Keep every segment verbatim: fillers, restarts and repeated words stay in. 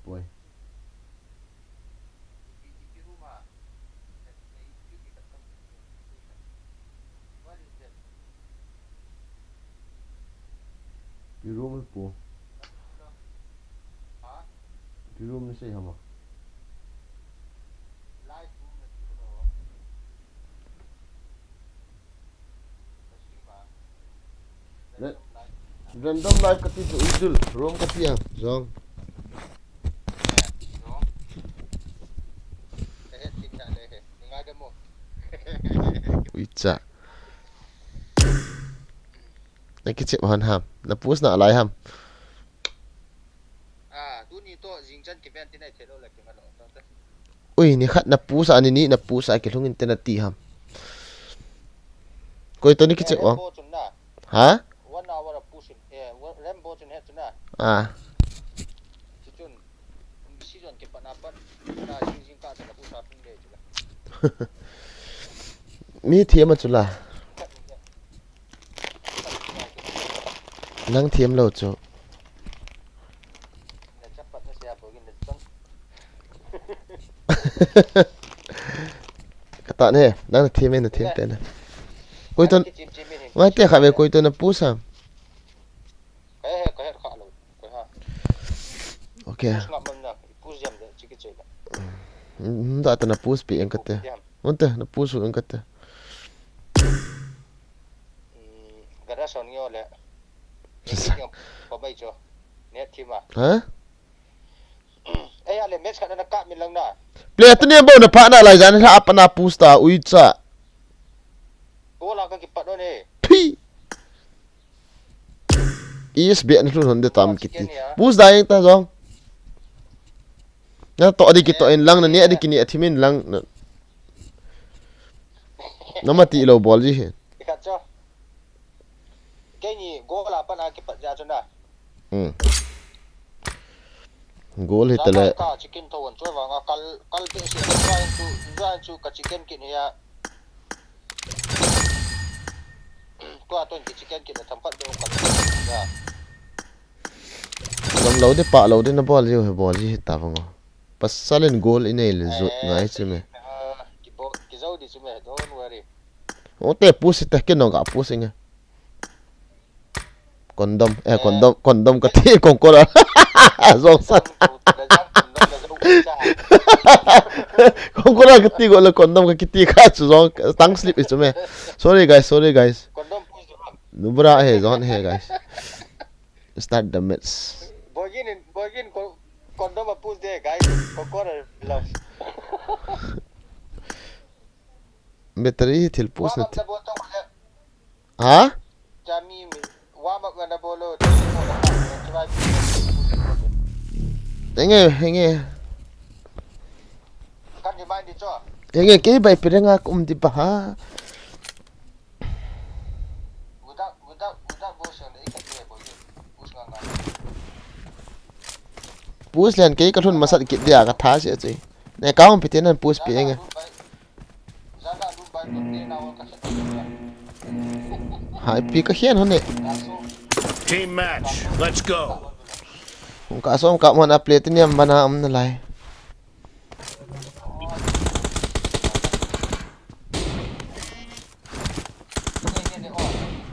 Boy. Pi room po. Pi room ni sei hama. Ra-, random live kati chu ujul, room kati a, jong. Uicha. Na kichep hon ham. Na push na lai ham. Ah, tuni to jingchan kiven tin ai thelo la kinga lo. Ui, ni khat na push a, ni ni na push a, kilhung in te na ti ham. Koi to ni kichep o. Ha? One hour a push in, eh, Rambo chun he chun a. Ah. Chichun, um, season ke pana pat, na jing jing ka chana push a pun de chula. Mi thiam a chula. Nang thiam lo chu. Na chapat na sia po gin na chang. Kata ne, nang thiam e, na thiam te na. Koi to, ngai te kha ve koi to na push a. Ka he, ka he kha lo, ka ha. Okay. Push ngam na, push jam de, chiki chela. Hmm, da ta na push pi en kate. Unte, na push en kate. Hmm, gada son yo le. Pa bai cho. Ne thima. Ha? Eh, ale match khat na ka min lang na. Player tuni bo na pha na lai jan ha apa na push ta uicha. Ko la ka kipat no ne. Phi. Is be na lhun hon de tam kiti. Push da yang ta jong. Na to adi kito in lang na ni adi kini athimin lang na. Na mati lo bol ji he. Ikhat cho. Keini goal a pat a kipat ja chu na. Hmm. Goal hi tale. Ka chicken tho an choi vanga kal, kal te si, juan chu, juan chu ka chicken kin hi a. Tua ton ki chicken kin a tham khat de ka. Lam lo de pa lo de na bol ji he bol ji hi ta vango. Pasal in goal i nei le zut ngai chu me. Ki bo, ki zo di chu me, don't worry. Ote push te ke no ga push nge. Condom, eh, condom, condom kati, kongkora. Jong sa. Kongkora kati ko le condom ka kiti ka chu jong, tongue slip i chu me. Sorry guys, sorry guys. Nubra he, jong he guys. Start the match. Bogin, bogin, condom a push de guys. Kongkora love. Battery hi thil push na thi. Ha? Enge, enge. Enge, kei bai pere nga kum di ba ha. Push len kei ka lhun masat kit dia ka tha se chu. Ne ka hung pi te nan push pi enge. Hai pi ka hian hon ne. Team match. Let's go. Hung ka som ka mon a play te niam bana um na lai.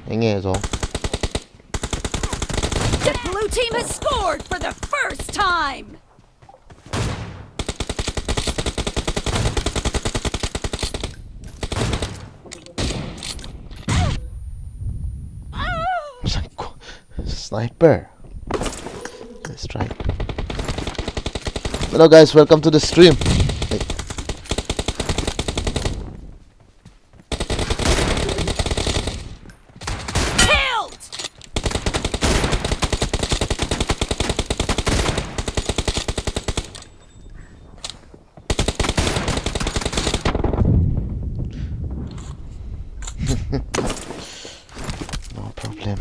Enge zo. The blue team has scored for the first time. Sniper. Let's try. Hello guys, welcome to the stream. Hey. Killed! No problem.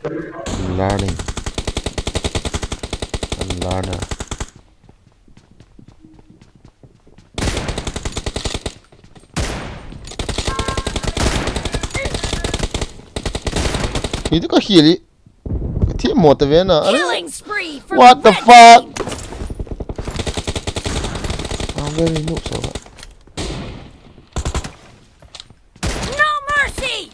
I'm learning. I'm learner. Itu ka hili. Ka Team mo ta ve na. Are? Killing spree for what the fuck? I'm very noob so. No mercy!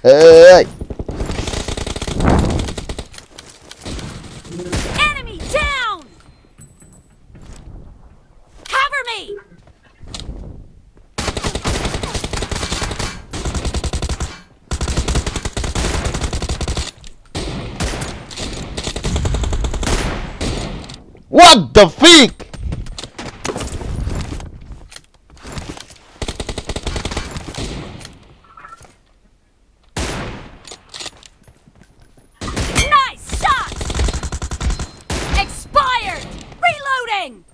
Hey! Enemy down! Cover me! What the fuck? Nice shot! Expired! Reloading!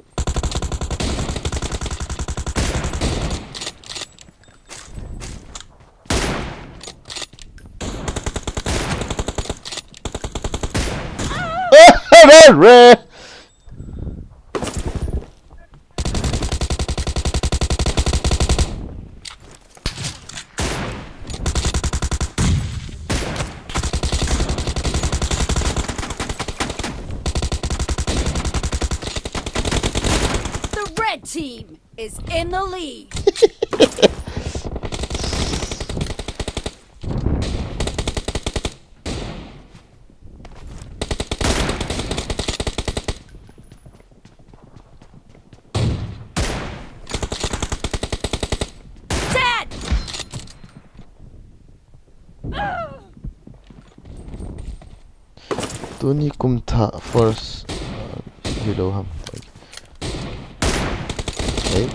Red, red. The red team is in the lead. Dead! Tuni kum thah first, uh, hello ham. Hey.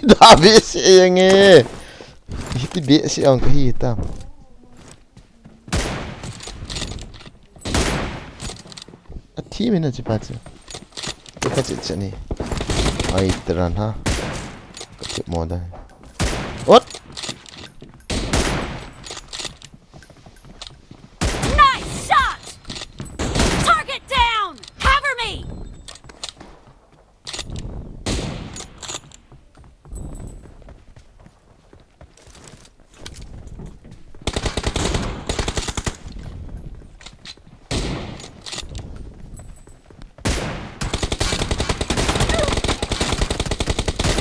David si eng e. Hiti be si ang kahi ta. A thi mi na chi pa chi. Ka chi chi ni. Ai tran ha. Ka chi mo da. Ot. Nice shot! Target down! Cover me!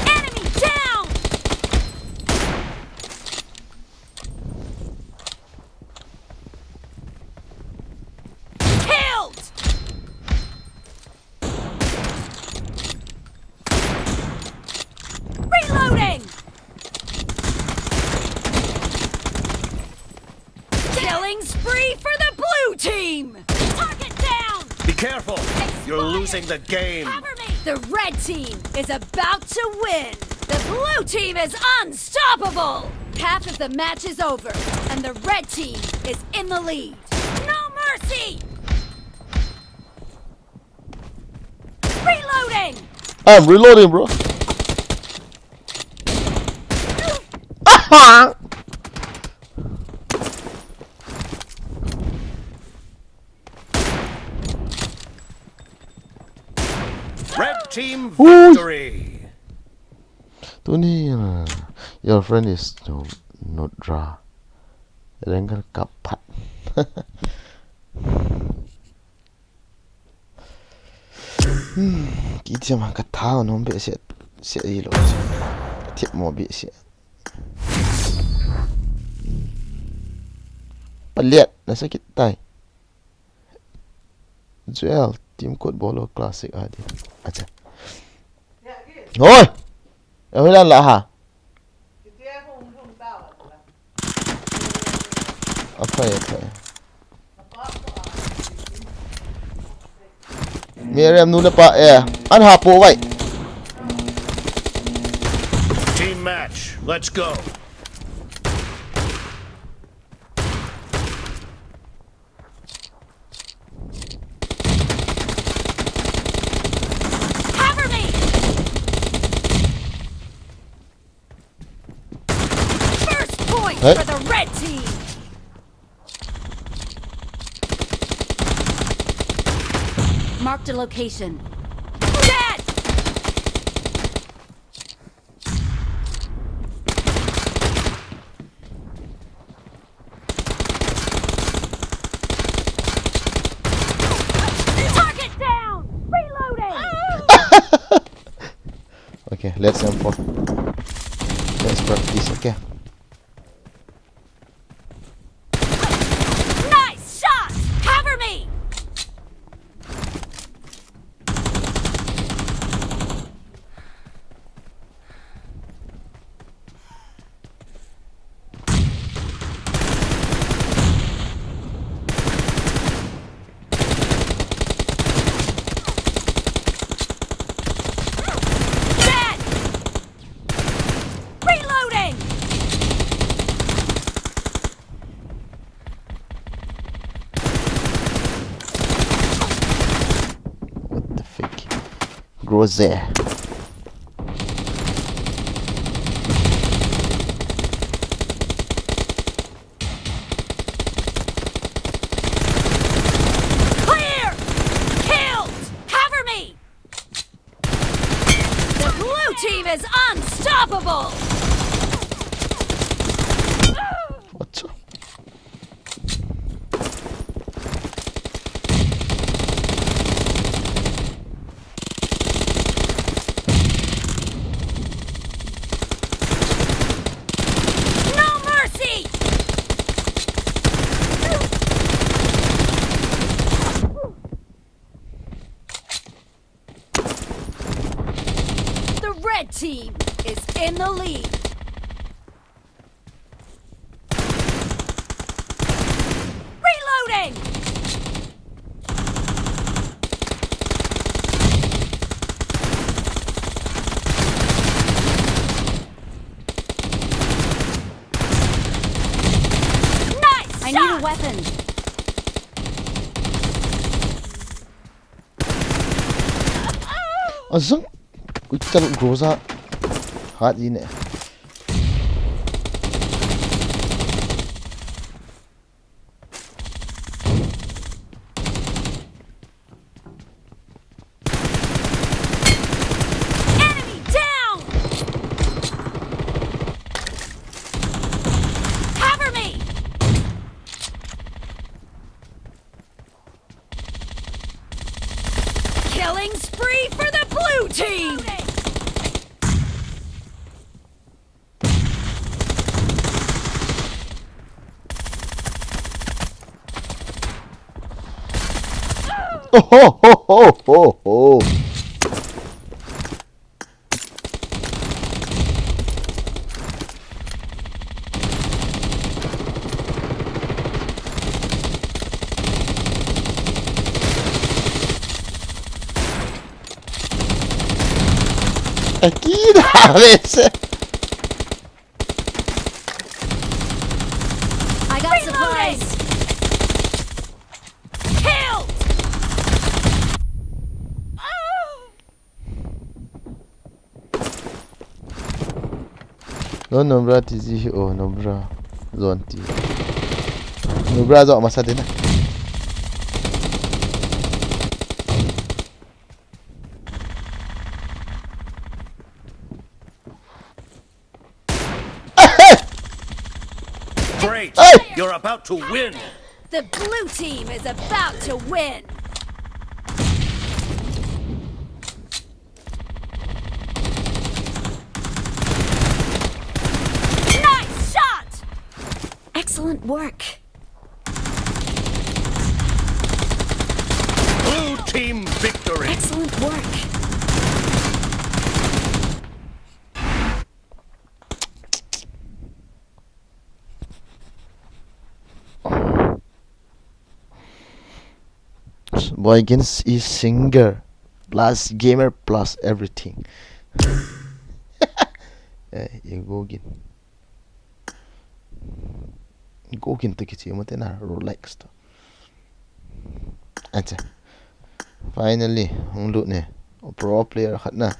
Enemy down! Killed! Reloading! Killing spree for the blue team! Target down! Be careful! Expired. You're losing the game! Cover me! The red team is about to win! The blue team is unstoppable! Half of the match is over, and the red team is in the lead. No mercy! Reloading! I'm reloading, bro. Aha! Red team victory. Tuni, uh, your friend is no, not ra. Rengkar kapat. Hmm, kiti ma ka tha nom be se, se i lo. Ka thiap mo be se. Paliat, na sakit tai. Joel, team code bolo classic adi. Acha. Hoi! Ahoilan la ha. Aphai, aphai. Miriam nu le pa e. An ha po vai. Team match. Let's go. Hey. For the red team. Marked a location. Dead! Target down! Reloading! Okay, let's M four. Let's practice, okay. Nice shot! Cover me! Dead! Reloading! What the fuck? Groza. Clear! Killed! Cover me! The blue team is unstoppable! What's up? No mercy! The red team is in the lead. Reloading! Nice I need a shot! Weapon. Azang. Uital Groza. Hat ine. Enemy down! Cover me! Killing spree for the blue team! Oh ho ho ho ho ho. Aqui, da vez. I got supplies! Killed! No, Nubra ti ji hi o, Nubra. Zon ti. Nubra zon masa dina. Great! Hey! You're about to win! The blue team is about to win! Nice shot! Excellent work. Blue team victory! Excellent work. Boy Gins is singer plus gamer plus everything. Eh, i Gogin. Gogin to kichi mo tena Rolex to. Acha. Finally, hung lut ne. Pro player khat na.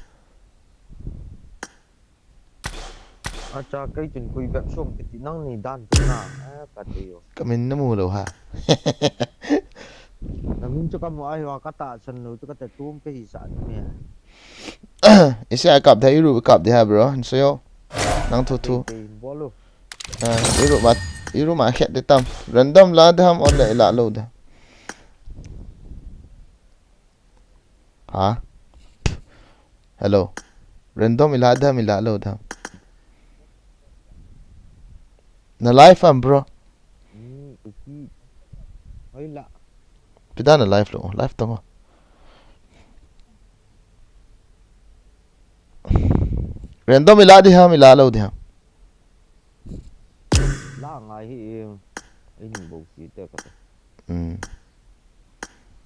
Acha, kei chun koi bep som kiti nang ni dan chu na. Eh, ka ti yo. Ka min na mu lou ha. Na min chu ka mu ahi wa ka tahsan lou chu ka ti tum ka hi sa ni. Isi a kap da iru kap de ha bro. So yo. Nang thu thu. Kei, kei bol u. Ah, iru ma, iru ma khet de tam. Random la de ham on le la lou de. Ha? Hello. Random ila dam ila lou dam. Na live am bro. Hmm, uki. Hoi la. Pida na live lo, live tongo. Random ila di ham ila lou di ham. La ngai hi em. Ei ni bou ki te ka te. Hmm.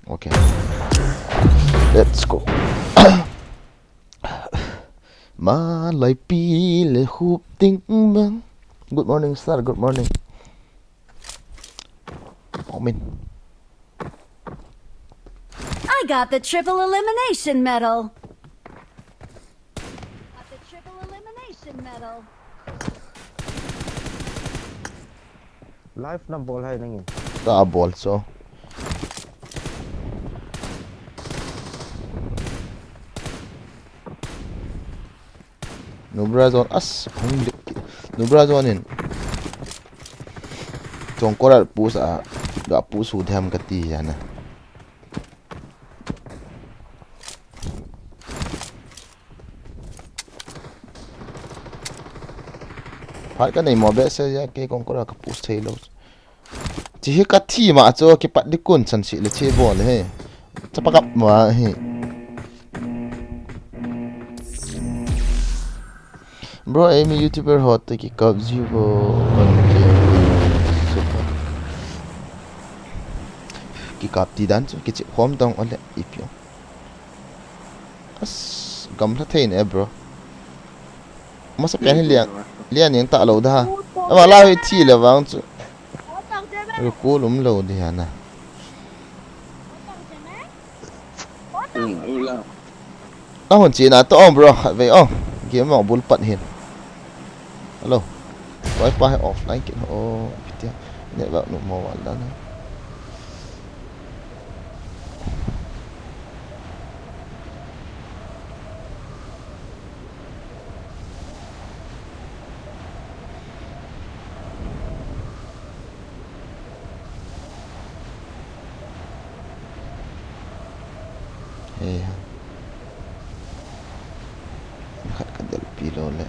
Okay. Let's go. Ma lai pi le hup ting bang. Good morning, sir. Good morning. Amin. I got the triple elimination medal. Got the triple elimination medal. Live na bol hai nangin. Ka bol so. Nubra zone as hung lik. Nubra zone in. Chong koral push a. Ga push u them ka ti ya na. Phat ka nei mo be se ya ke kong ko la ka push thei lou. Chi hi ka thi ma chu kipat di kun chan si le che bol he. Chapa kap ma hi. Bro, Amy YouTuber ho te ki kap ji bo. Super. Ki kap ti dan chu ki che khom dong ole ipi. As, gamla thei ne, bro. Masa pen hi lian, lian yang ta lo da. Ama la hi thi le vang chu. Recall um lo di hana. Hmm, ula. A hon chi na to on, bro, khat vei on. Game ma bul pat hin. Hello. Wi-Fi offline kin ho. Pitia. Network nu mo wal dan. Hei ha. Khat ka del pi lo le.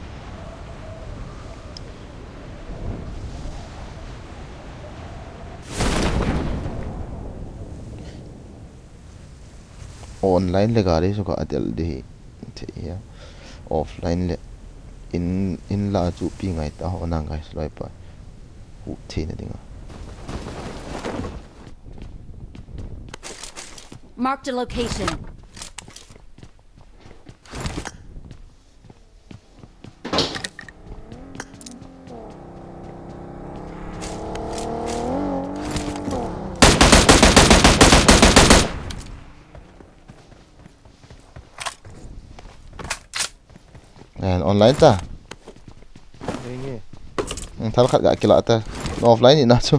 Online le gari su ka adel di hi. Thei hia. Offline le. In, in la chu pi ngai ta ho na ngai sloi pa. Hu thei na dinga. Marked a location. An online ta. Enge. Hmm, thal khat ga kila ta. No offline ni na chu.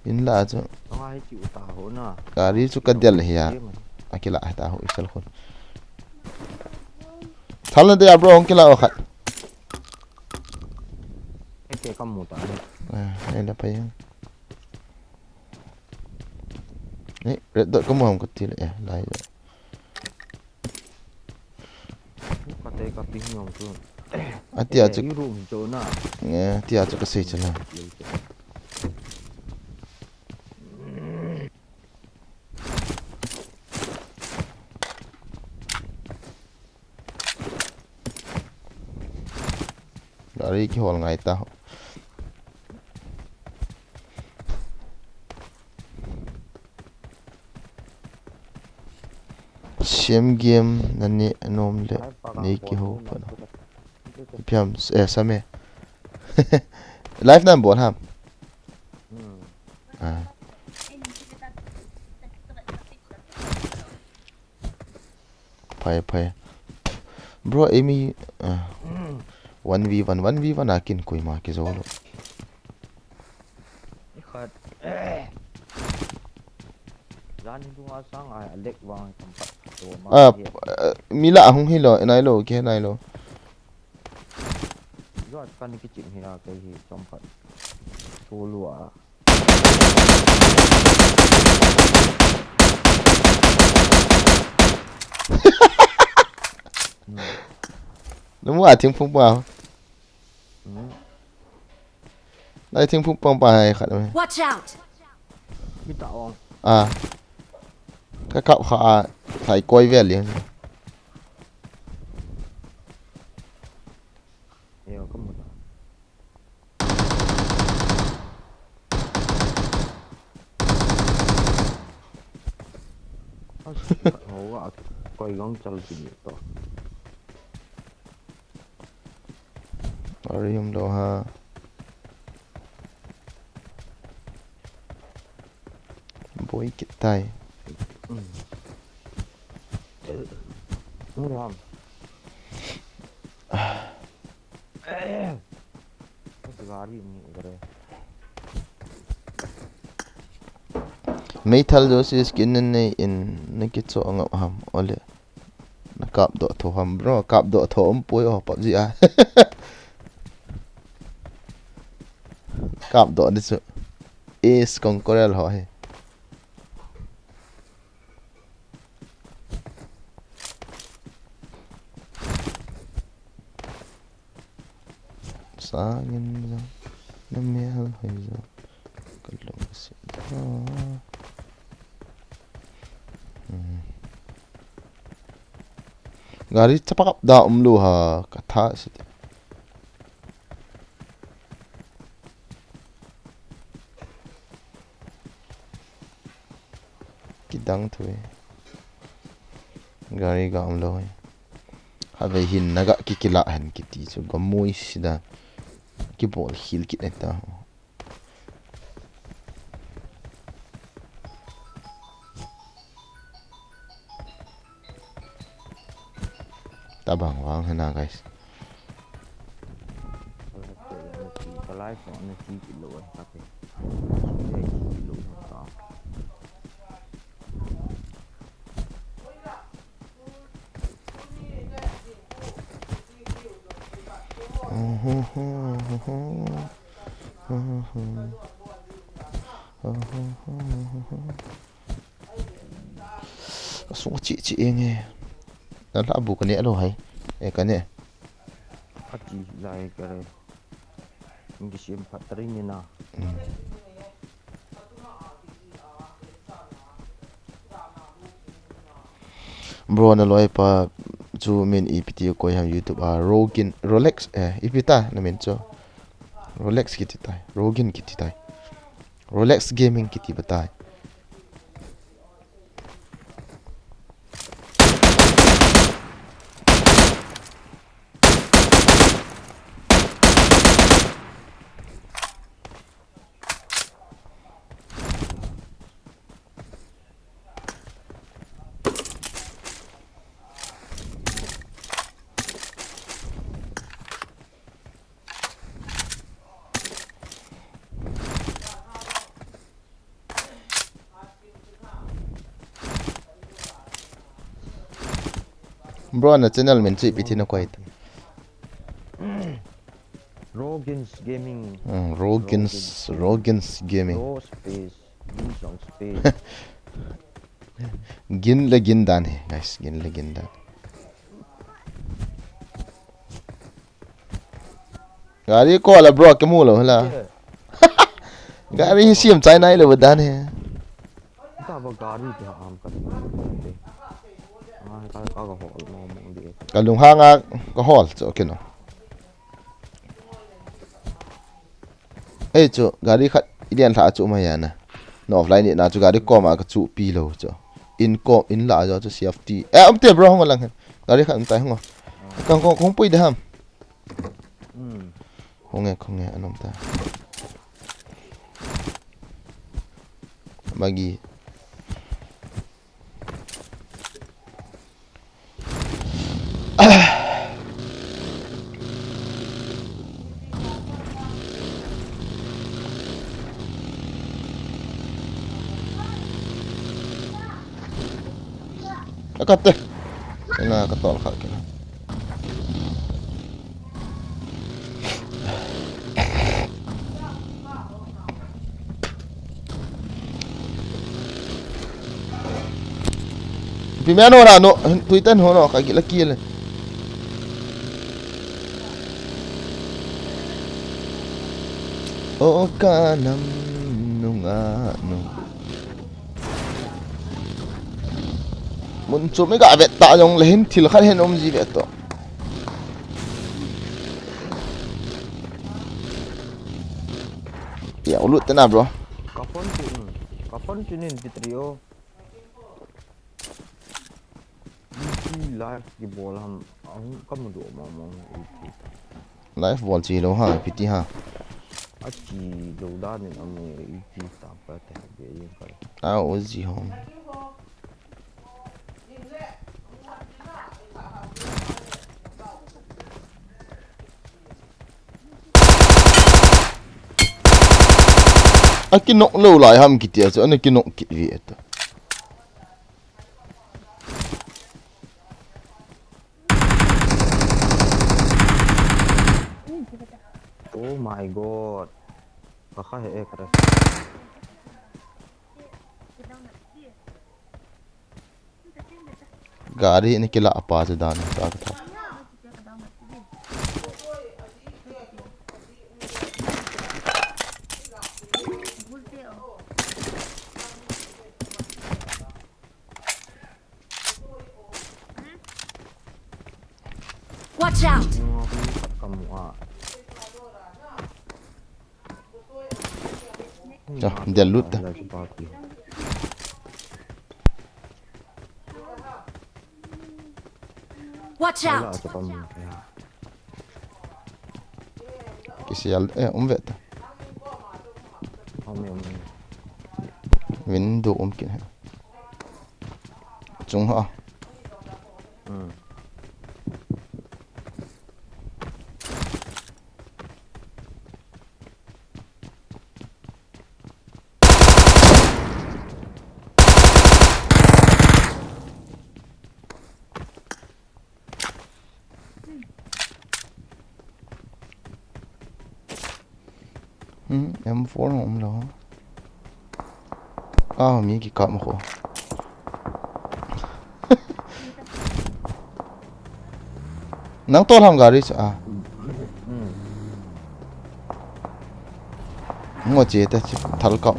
In la chu. Anga hi chi uta ho na. Gari chu ka del hi ya. Akila ta ho isal khun. Thal na de ya bro, hong kila o khat. Eke ka mu ta ni. Ah, ai la pa yang. Ni red dot ka mu ham ka ti le, eh, lai. Ka te ka ping yong tu. Atia chu. Iru mi jo na. Nge, tia chu ka sei chu na. Gari kihol ngai ta. Siam game nani anom le nei kiho pa. Piam, eh, same. Live nan bol ham. Ah. Phai, phai. Bro, Amy, ah. One v one, one v one a kin koima kijo lou. Ikhat. Jan hi dunga sang ai, a lek vang tam pat. To ma Ah, hi. Eh, mi lah hung hilou, nai lou, ke nai lou. Jot kan kichim hi na ke hi tam pat. To lou a. Namu a thingphung pa. Hmm. Lai thingphung pang pa hai khat mai. Watch out! Kita ong. Ah. Ka kap kha a thai koi vel li. Yo, kamu ta. Ash, ho wa koi gang chal ki ni to. Arium lo ha. Boi kit tai. Ram. Gari ni gare. Meithal jo si skin nei in na kicho ngap ham ole. Na kap doh tho ham bro, kap doh tho um poi o PUBG a. Kap doh di chu. Is kong korel ho he. Sangin jong, na mel hoi jong, ka lungset jong. Hmm. Gari chapakap da um lou ha, ka tha si te. Kidang thu e. Gari ga um lou e. Have hin na ga kikila hen kiti chu ga mui sida. Kibol khil kit en ta. Tabang vang hena, guys. Ka live on na chi kilo eh, kate. Chi kilo ta. Ka sung chi chi eng e. Na la bu ka ne lo hai. E ka ne. Ati lai ka re. Ngi sim patri ni na. Mm. Bro, na loipa chu min ipi ti koi ham YouTube a, Rogin, Rolex, eh, ipi ta na min chu. Rolex kiti tai, Rogin kiti tai. Rolex Gaming kiti ba tai. Bro, na channel min chu ipi ti na koi ta? Rogins Gaming. Hmm, Rogins, Rogins Gaming. Ro space, Gin song space. Gin le gin dan he, guys, gin le gin dan. Gari ko la bro, ke mu lo la. Gari hi siam chai nai lo dan he. Ta ba gari te ham ka. Ah, ka, ka, ka hol mo mo de. Ka lung hanga ka hol cho ke no. Ei chu gari khat i lian thla chu ma ya na. Na offline ni na chu gari ko ma ka chu pi lo chu. In ko in la jo chu safety. Eh, um te bro hong lang hen. Gari khat um tai hong. Kong kong kong pui de ham. Hmm. Hong e, hong e, anom ta. Magi. Akate. Ina ka tol kha kina. Pi me ano ra no, tuitan ho no, ka gila kile. O ka nam nunga no. Mun chu mi ga vet ta jong le hin thil khat hin um ji ve to. Ya, u lut te na, bro. Ka phone chu, ka phone chu nin pitri o. Iti live ki bol ham, ahung ka mudo ma ma iti. Live bol chi lo ha, piti ha. A chi lo da nin amu iti ta pa te be yin ka. A o ji hom. Aki nok lo lai ham kiti a chu, ana ki nok kit vi eta. Oh my God. Ka kha he ek re. Gari ni kila apa chu dan sa ka tha. Watch out! Cha, dia lut ta. Watch out! Kisial, eh, um ve ta. Window um kin he. Chung ha. Hmm, M four um lo. Ah, mi kikap mo ko. Nang tol ham gari chu a. Ngo che ta chi thal kap.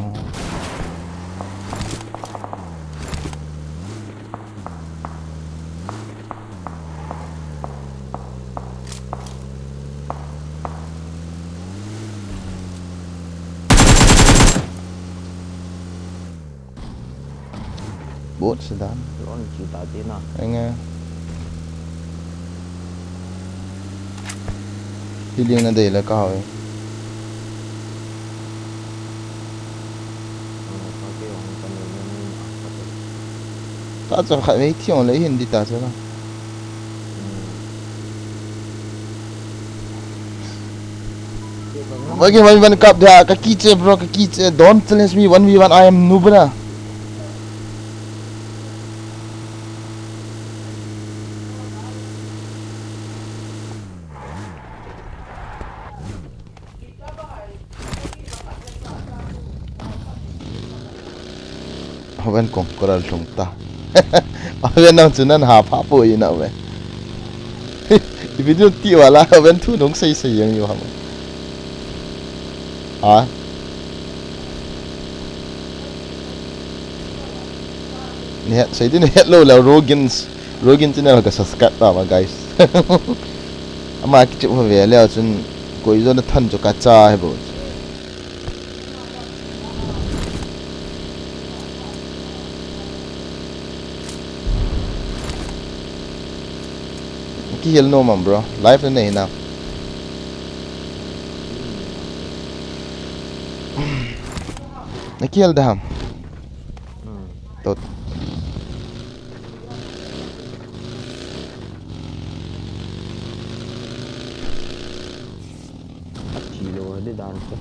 Bot sedan. Lon chi ta ti na. Enge. Healing na dei le ka hoi. Ta chang khat mei thiong le hin di ta chang. Wagi wagi wan kap dia ka kiche bro ka kiche, don't challenge me one v one, I am noob na. Hoven kong koral thung ta. Hoven nang chunan ha pha po ina ve. Video ti wala hoven thu nung sei sei yang yo ham. Ha? Ni het, sei din het lo la Rogin's, Rogin channel ka subscribe ta ma guys. Ama kichu ho ve le chun koi jo na than chu ka cha he bo. Kihil nom am bro, live na nei na. Na kihil da ham. Tot. Achi lo de dan se.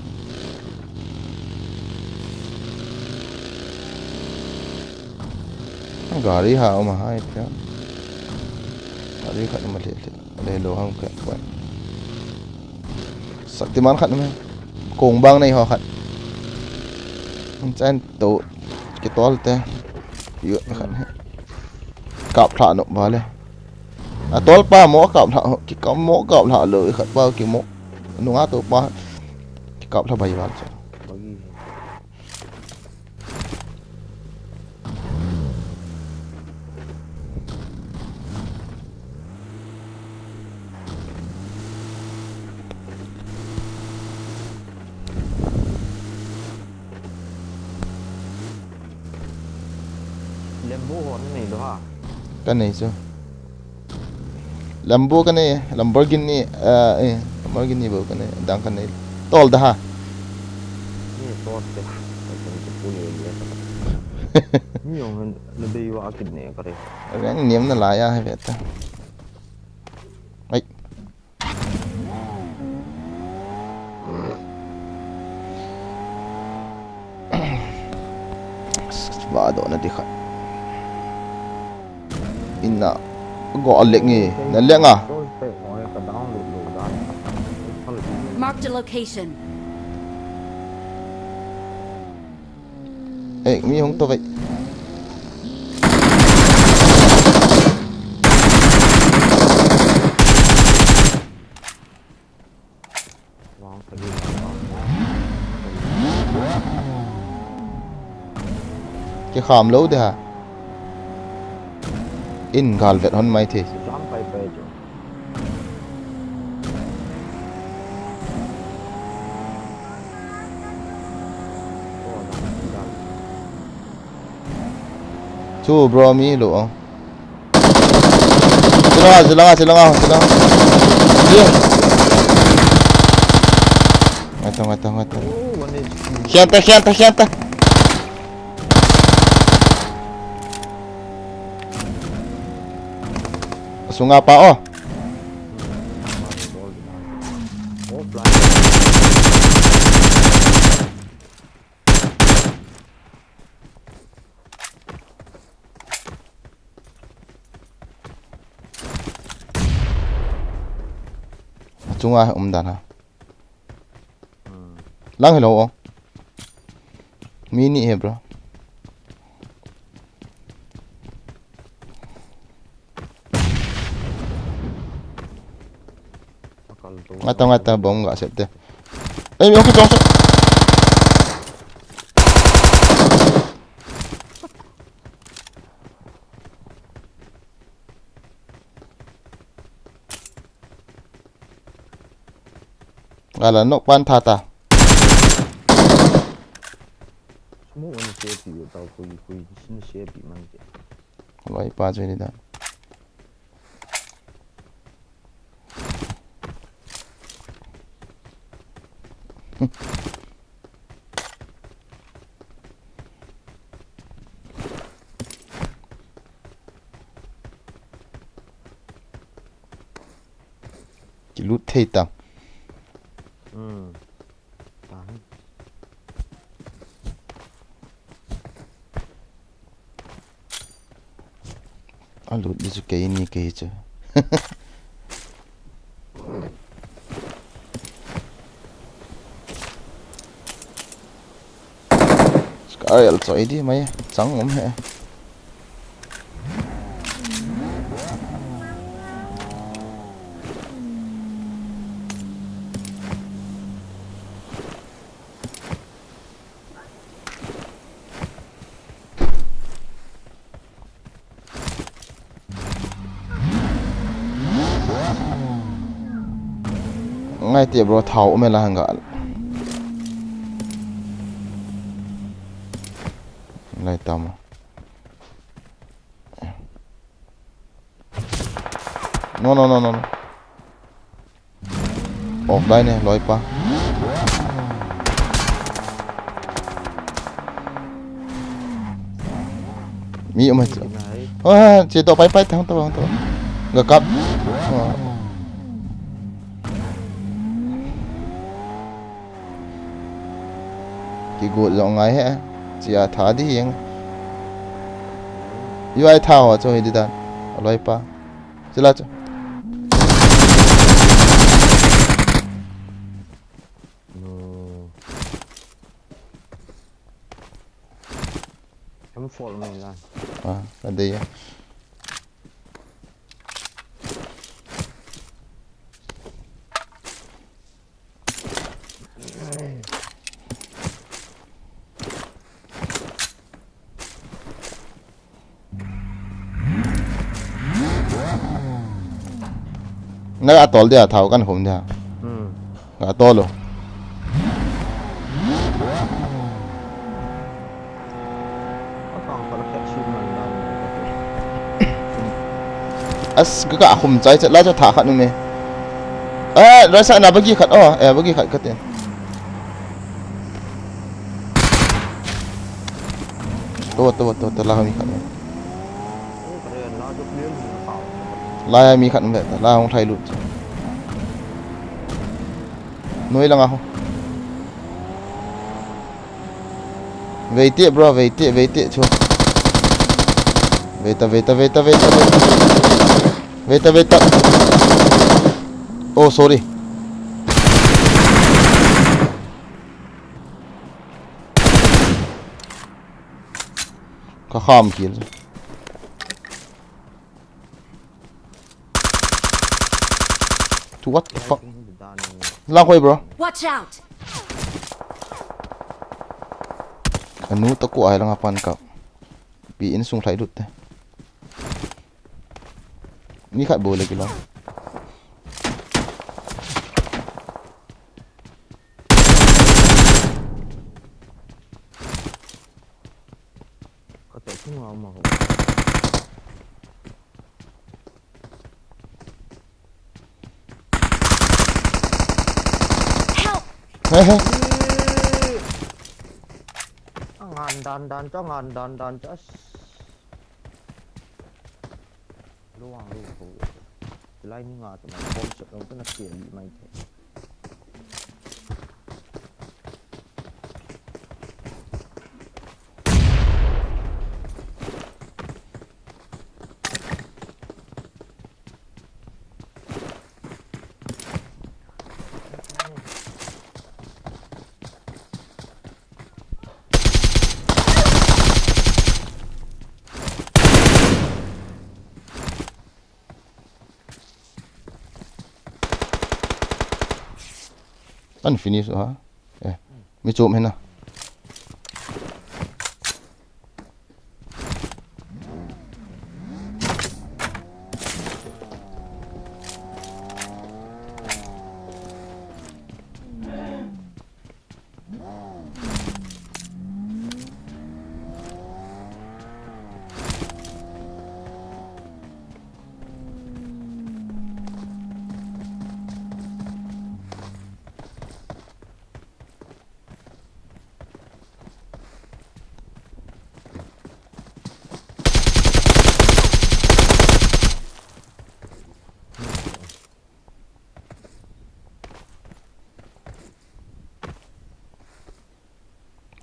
Gari ha um a hai pia. Gari khat um a le le. Le lo hang pia poi. Shaktiman khat um e. Kong bang nei ho khat. Chan to kitol te. Yu khat he. Kap thla no ba le. A tol pa mo kap thla, ki kap mo kap thla lo khat pa ki mo. Nunga to pa. Ki kap thla bai ba cha. Lambo ho nei lo ha. Ka nei chu. Lambo ka nei, Lamborghini, ah, eh, Lamborghini bo ka nei, dang ka nei. Tol da ha. Ni tol te. Ka chen te pu ni ni. Ni yong han na bei wa kit ne ka re. Reng niam na la ya he ta. Ai. Vado na di khat. Inna. Go a lek nge. Na lek nga. Marked a location. Eh, mi hung to vai. Ki kham lo de ha. In gal vet hon mai the. Chu bro mi lo. Silanga, silanga, silanga, silanga. Ye. Ngai ta, ngai ta, ngai ta. Khian ta, khian ta, khian ta. Sunga pa o. Chunga um dan ha. Lang hello o. Mi ni he bro. Ngai ta, ngai ta, bom ga set te. Ei, mi okay, jong se. Ala nok pan tha ta. Smoke ani se pi ta khui khui sin se pi man ke. Loi pa joi ni da. Kilut thei ta. Hmm. Ta. Alut di chu kei ni kei chu. Scar el choi di mai chang um he. Ngai te bro, thao um e la hang ga. Lai tam. No, no, no, no, no. Offline e, loi pa. Mi um hai chu. Ah, che to pai pai ta, to, to. Ga kap. Ah. Kigot jong ngai he. Chia tha di jeng. Ui, tha ho chu hi di dan. Aloi pa. Chila chu. Em fall ngai la. Ah, ka dei ya. Na ga tol dia, thao kan hum dia. Hmm. Ga tol lo. As, ka, ka hum chai chat la cha tha khat nu me. Eh, rasa na bagi khat, oh, eh, bagi khat khat. To, to, to, to, la mi khat nu. Lai a mi khat um ve ta, la hung thai lut. Noi langa ho. Veite, bro, veite, veite, chu. Veita, veita, veita, veita, veita. Veita, veita. Oh, sorry. Ka kham khel. To what the fuck? Lang koi, bro. Watch out! Anu to ko ai lang apan ka. Pi in sung thai lut te. Ni khat bol le ki lang. Ka to tu nga ma ko. Help! Hey, hey. Angan dan dan cha, angan dan dan cha. Luang lu ko. Lai ni nga to ma bom shot lo ko na kill mai the. An finish ha. Eh, mi chom hena.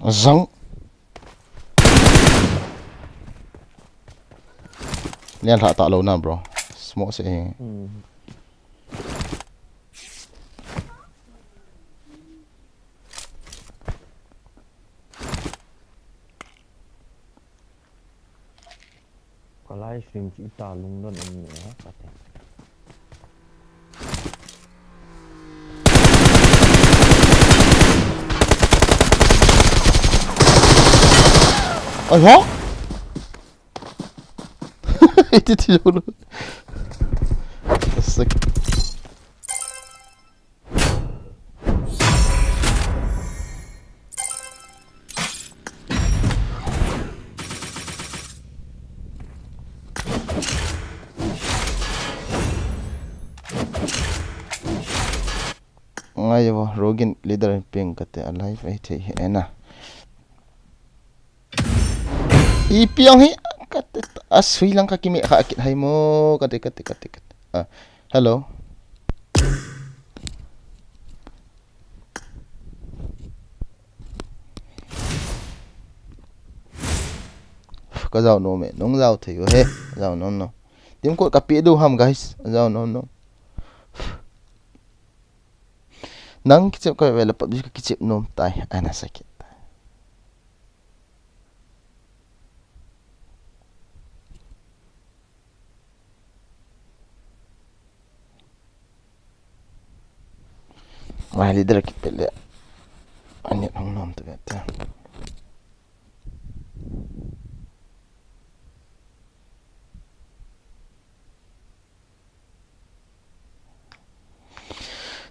Zang. Lian lha ta lo na, bro. Smoke se. Hmm. Ka live stream chu ita lungdon um ne ha ka te. Ai ho? Iti ti lo. Sek. Ngai vo, Rogin leader ping kate alive ai thei hi ena. Ipi ong hi, kate, asui lang ka kime kha kit hai mo, kate, kate, kate, kate. Ah, hello. Ka jao nom e, nang jao thei u he, jao nom nom. Team code ka pe diu ham, guys, jao nom nom. Nang kichep ka ve le PUBG ka kichep nom tai, ana sakit tai. Mai leader kipele. Ani hung nom tu bete.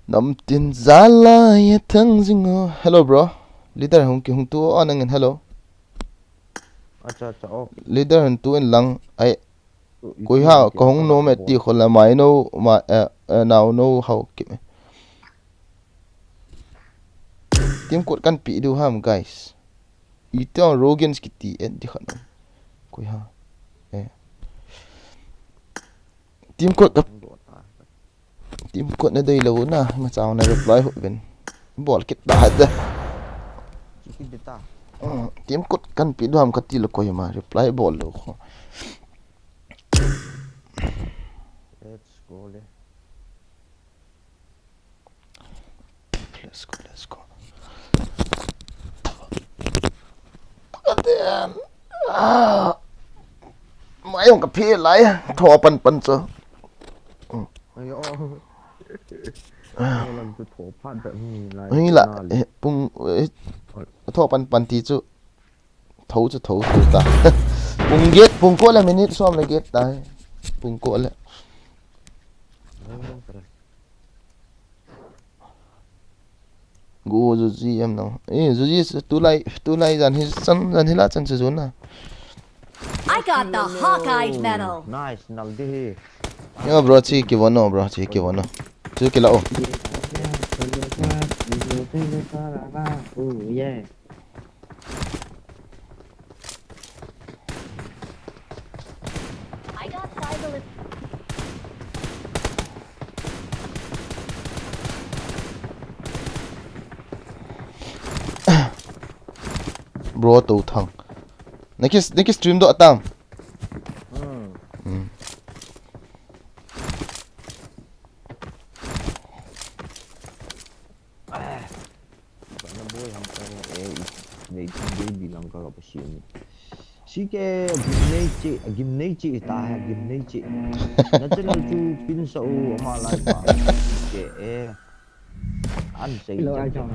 Namtin jala ye thang jingo. Hello, bro. Leader hung ki hung tu o nangin hello. Acha, acha, oh. Leader hung tu in lang. Ai, koi ha, ka hung nom e ti kho la mai no, ma, eh, eh, nau no hau ki me. Team code kan pe diu ham, guys. Ito Rogan's kiti et di khat. Koi ha. Eh. Team code ka, team code na dei lou na, ma chang na reply ho ven. Bol kit da da. Kit da. Mm, team code kan pe diu ham kati lou koi ma reply bol lou kho. Let's go le. Let's go, let's go. Aden. Ah. Mai ong ka phe lai. Tho pan pan cho. Ai, oh. Ah. Ai, lang tu tho pan pan ni lai. Ni la, na li. Eh, pung, eh, tho pan pan ti chu. Tho chu tho chu ta. Pung get, pung ko le minute som le get ta. Pung ko le. Gu Zuji em nang. Eh, Zuji tulai, tulai jan hi chan, jan hi la chan chu zun na. I got the Hawkeye medal. Nice, nal di hi. Yo, bro, chi ki vono, bro, chi ki vono. Chu ki la o. Oh, yeah. I got five of it. Bro, to thang. Naki, naki stream do atang. Hmm. Hmm. Ah. Bana boy ham ka, eh, nei thang baby lang ka, ka pasian. Sike, gimnei che, gimnei che ta ha, gimnei che. Na channel chu pin sa u ama lai ba. Sike, eh. An sei. Hello, ai chong.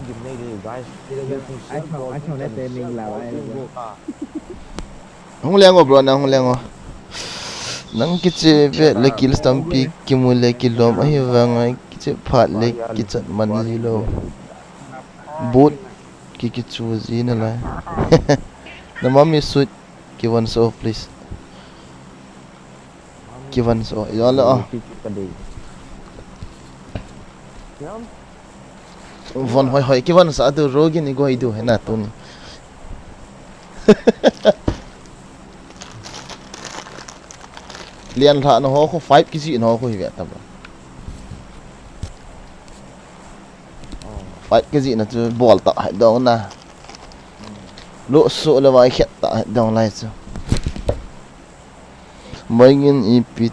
Gimnei de, guys. Hello, ai chong, ai chong le te ning la, ai. Hung leng o, bro, nang hung leng o. Nang kiche ve le kills tampi kimu le kilom ahi vang a kiche phat le kichat man ji lou. Boot ki kichu ji na lai. Na mami suit ki von so, please. Ki von so. Ya le a. Von hoi hoi ki von sa tu ro gin i goi du he na tuni. Lian lha na ho khu five ki ji na ho khu hi ve ta ba. Five ki ji na chu bol ta hai dong na. Lo so le vai khet ta hai dong lai chu. Mai ngin ipi,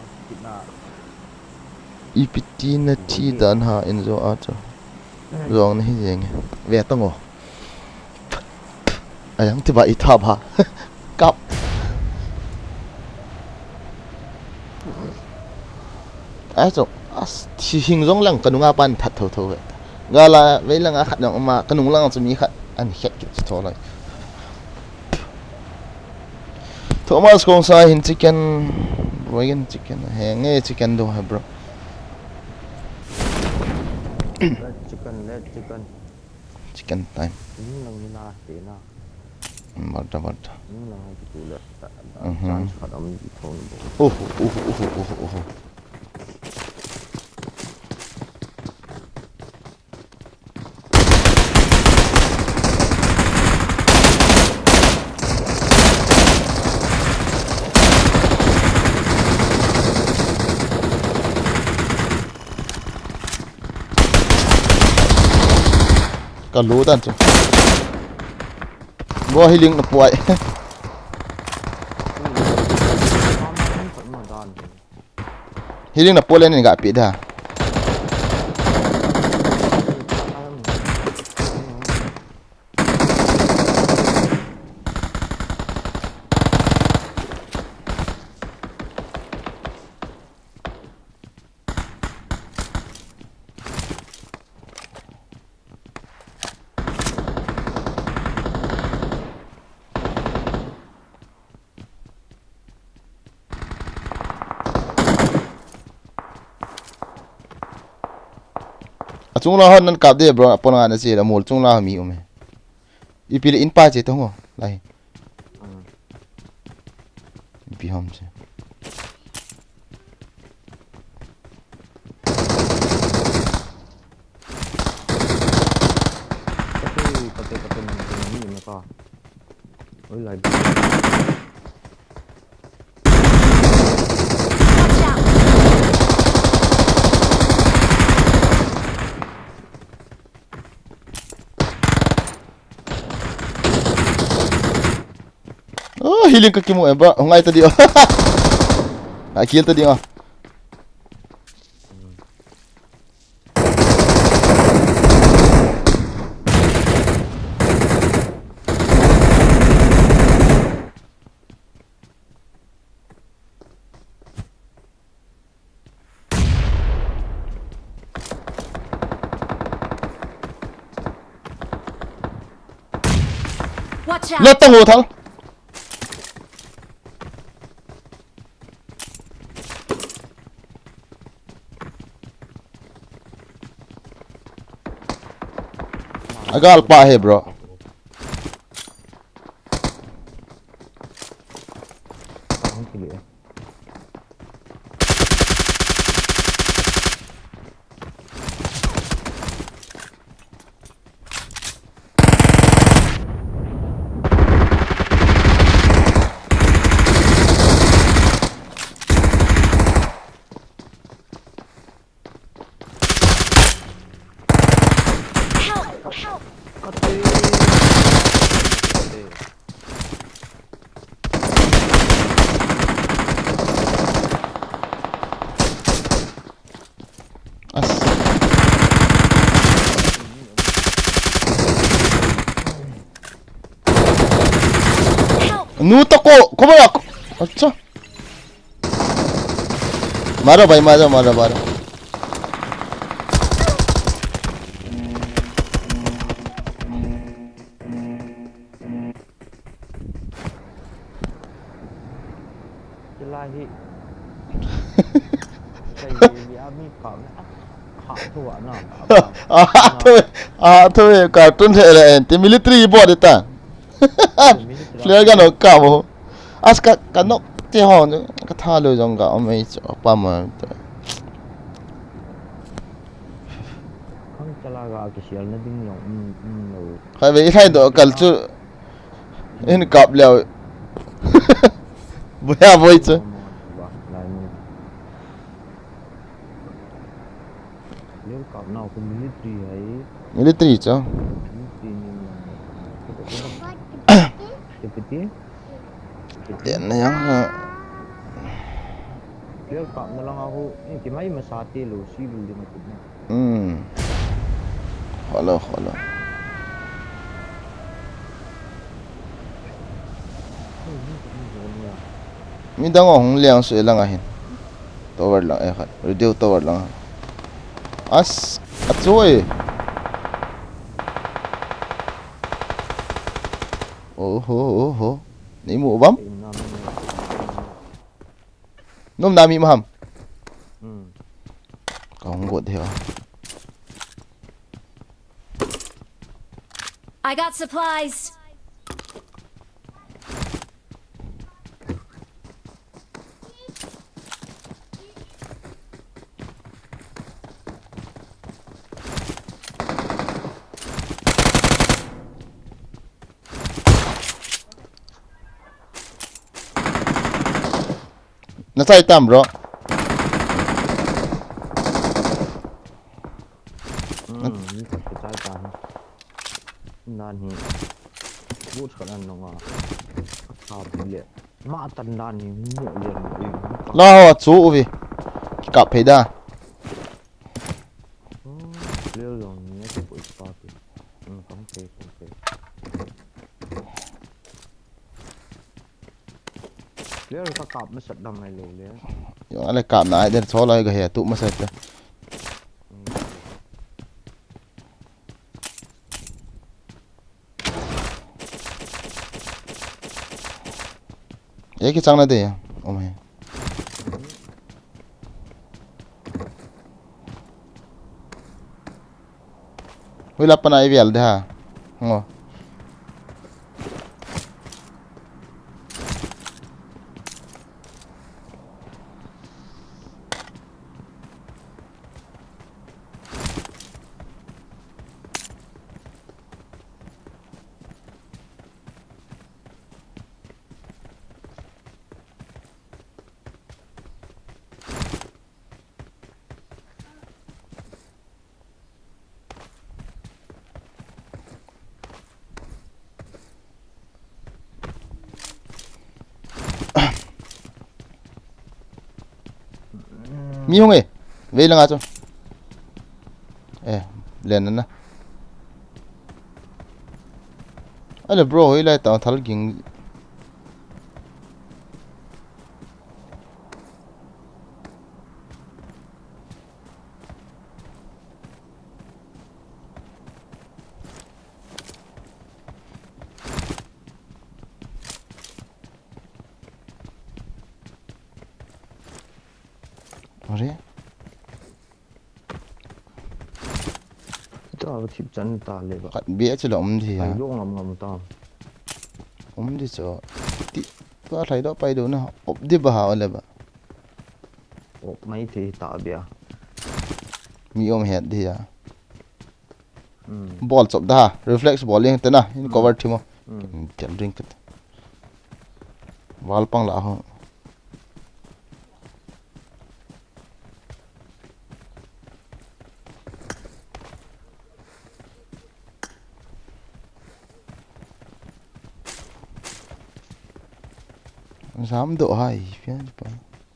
ipi ti na thi dan ha in zo a chu. Zong na hi jeng. Ve tang o. Ayang ti ba i tha ba. Kap. Ai chu. As thi hing zong lang ka nunga pan that tho tho ve. Gala vei lang a khat nang ma ka nung lang chu mi khat an khet kit chu tho lai. Thomas Kongsa hin chicken, Royal chicken, he nge chicken do he, bro. Let chicken, let chicken. Chicken time. Ning lang ni na, te na. Barta, barta. Ning lang hai ki tu le, ta, ta, mhm. Chance khat om ki thon bo. Oh, oh, oh, oh, oh, oh. Ka lu dan chu. Bo healing na puai. Healing na puai le nin ga pi da. Achung la hon nan kap de bro, apon nga na che la mol chung la mi um e. Ipi le in pa che to ngo. Lai. Ipi hom che. Kati, kati, kati, kati, kati, kati, kati. Oi, lai. Watch out! Oh, healing ka kimu e ba. Hungai ta di o. Ai kill ta di o. Watch out! Let ta ho thal. Agal pa he, bro. Help! Help! As. Help! Nu tako, cover ako. Acha. मारो भाई, मारो, मारो, मारो। Chila hi. Sai hi ami kap na. Kap thua na. Ah, thua, ah, thua, cartoon he le, anti military bo de ta. Military. Flare gun ho kap ho. As ka, ka nok te ho, ka tha lo jong ka, um, ei, chu, pa ma. Khang chala ga kisial na ding jong, um, um, lo. Khai ve, khai do, kal chu. In kap leo. Boya boi chu. Leo kap nau khu military hai. Military chu. Military ni na. Deputy. Deputy. Ten na yang ha. Leo kap na lang a khu. Eh, kimai masa te lo, civil ding a khu na. Hmm. Hello, hello. Midang hung liang sui lang ahin. Tower lang, eh, khat. Radio tower lang. As, achoi. Oho, oho. Nei mu bam? Nom na mi maham. Hmm. Ka hung got de. I got supplies. Na chai tam, bro. Hmm, ni ka chai tam. Nan hi. Boots khat an nunga. Kap le. Ma tan dan ni mu le ni. La ho chu uvi. Kikap phei da. Player jong ni a ti poi pa ti. Hmm, kang phei, kang phei. Player ka kap masat dam mai lo le. Yo, ale kap na ai den so lai ga he tu masat te. Hmm. Ye ki chang na de ya. Oh my. Hui la pana i vial de ha. Ngo. Mi hung e. Vei langa chu. Eh, len na. Ale bro, hoi lai ta thal ging. Are? Ta thip chan ta le ba. Khat bia chu la um di ya. Ai lo ngam ngam ta. Um di chu. Ti, tua thai do pai do na. Op di ba ha le ba. Op mai thei ta bia. Mi om het di ya. Hmm. Bol chop da, reflex bol ing tena, in Hmm. cover thimo. Hmm. Tel ring kit. Wall pang la ho. Jam do hai, pian pa.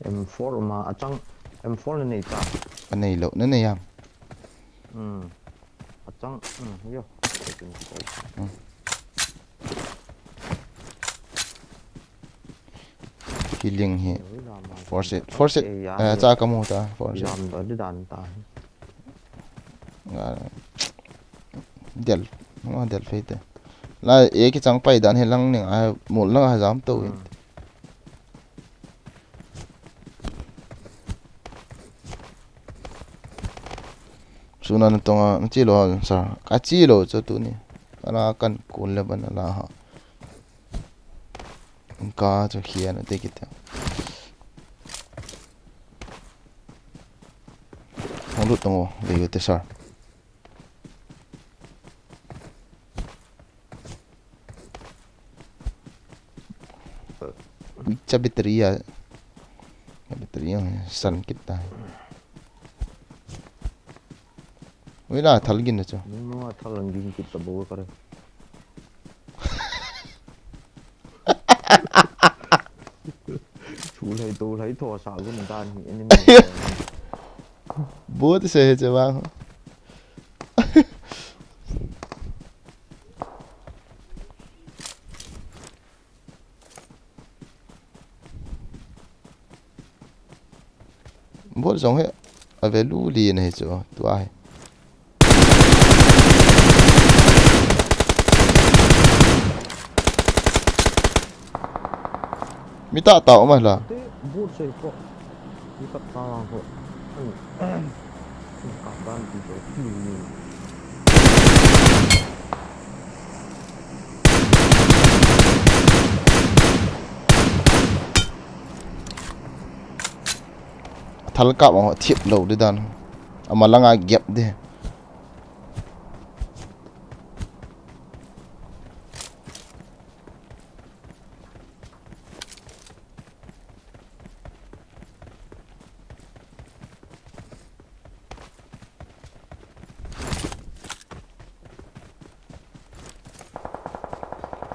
M four ma achang, M four na nei ta. A nei lo, na nei am. Hmm. Achang, hmm, yo. Hmm. Healing hi. Force it. Force it. Eh, ya, eh, ya. Cha kamu ta. Force it. Jam do di dan ta. Nga. Del. Nga del fei te. La, e ki chang pai dan hi lang ning a mul lang a jam to in. Hmm. Suna na tonga, na chi lo ha, sa. Ka chi lo chu tuni. Ana kan kun le ban la ha. Ka chu khia na te kit. Hong lut tongo, le yo te sa. Cha battery a. Battery a san kit ta. Ui la thal gin na chu. Nung nung a thal gin kit ta bo ka re. Chu lai to lai tho sa gun dan hi enemy. Bo te se he che bang. Bot jong hi a value li na hi chu, tua hi. Mi tah tah um a la. Te, bot sei ko. Mi tah tah lang ko. Ani. Ani ka ban ti ko. Ni, ni. Thal kap a thip lo di dan. Ama langa gap di.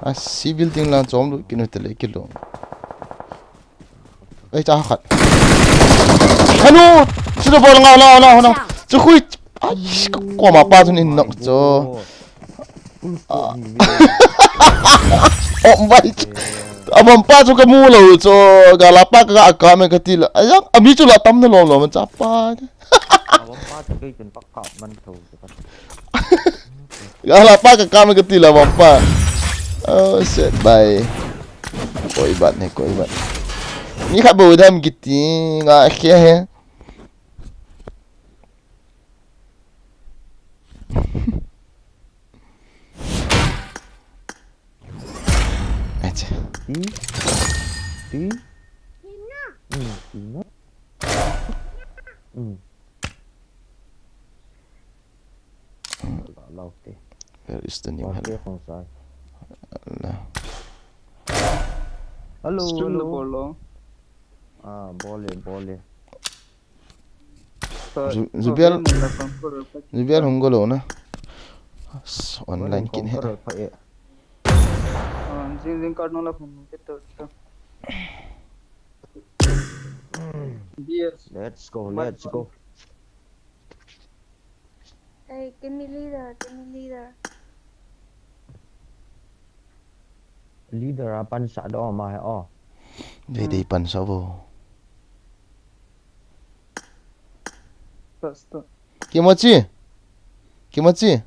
A, C building lang chom lut kit u tile kilo. Ei, cha khat. Hello! Sino bol nga, nga, nga, nga. Chu khui. Ai, ka koma pa chun in nok chu. Oh my. Abang pa chu ka mu lou chu. Gala pa ka ka me ka ti la. Ai, ami chu la tam na lom lom cha pa. Abang pa chu kei chun pak kap man tho. Gala pa ka kap me ka ti la bang pa. Oh shit, bye. Koi bat ne, koi bat. Ni khat bou dam kiti nga khe he. Acha. Ti? Ti? Hmm, ti na? Hmm. Where is the new hello? Hello. Hello, hello. Ah, bol le, bol le. Zu-, Zubial, Zubial hung go lou na. Online kin he. Ah, jing, jing card nung la phone ke to, to. Yes. Let's go, let's go. Hey, give me leader, give me leader. Leader a pansa do ma he o. Dei, dei pansa bo. Stop, stop. Kimochi? Kimochi?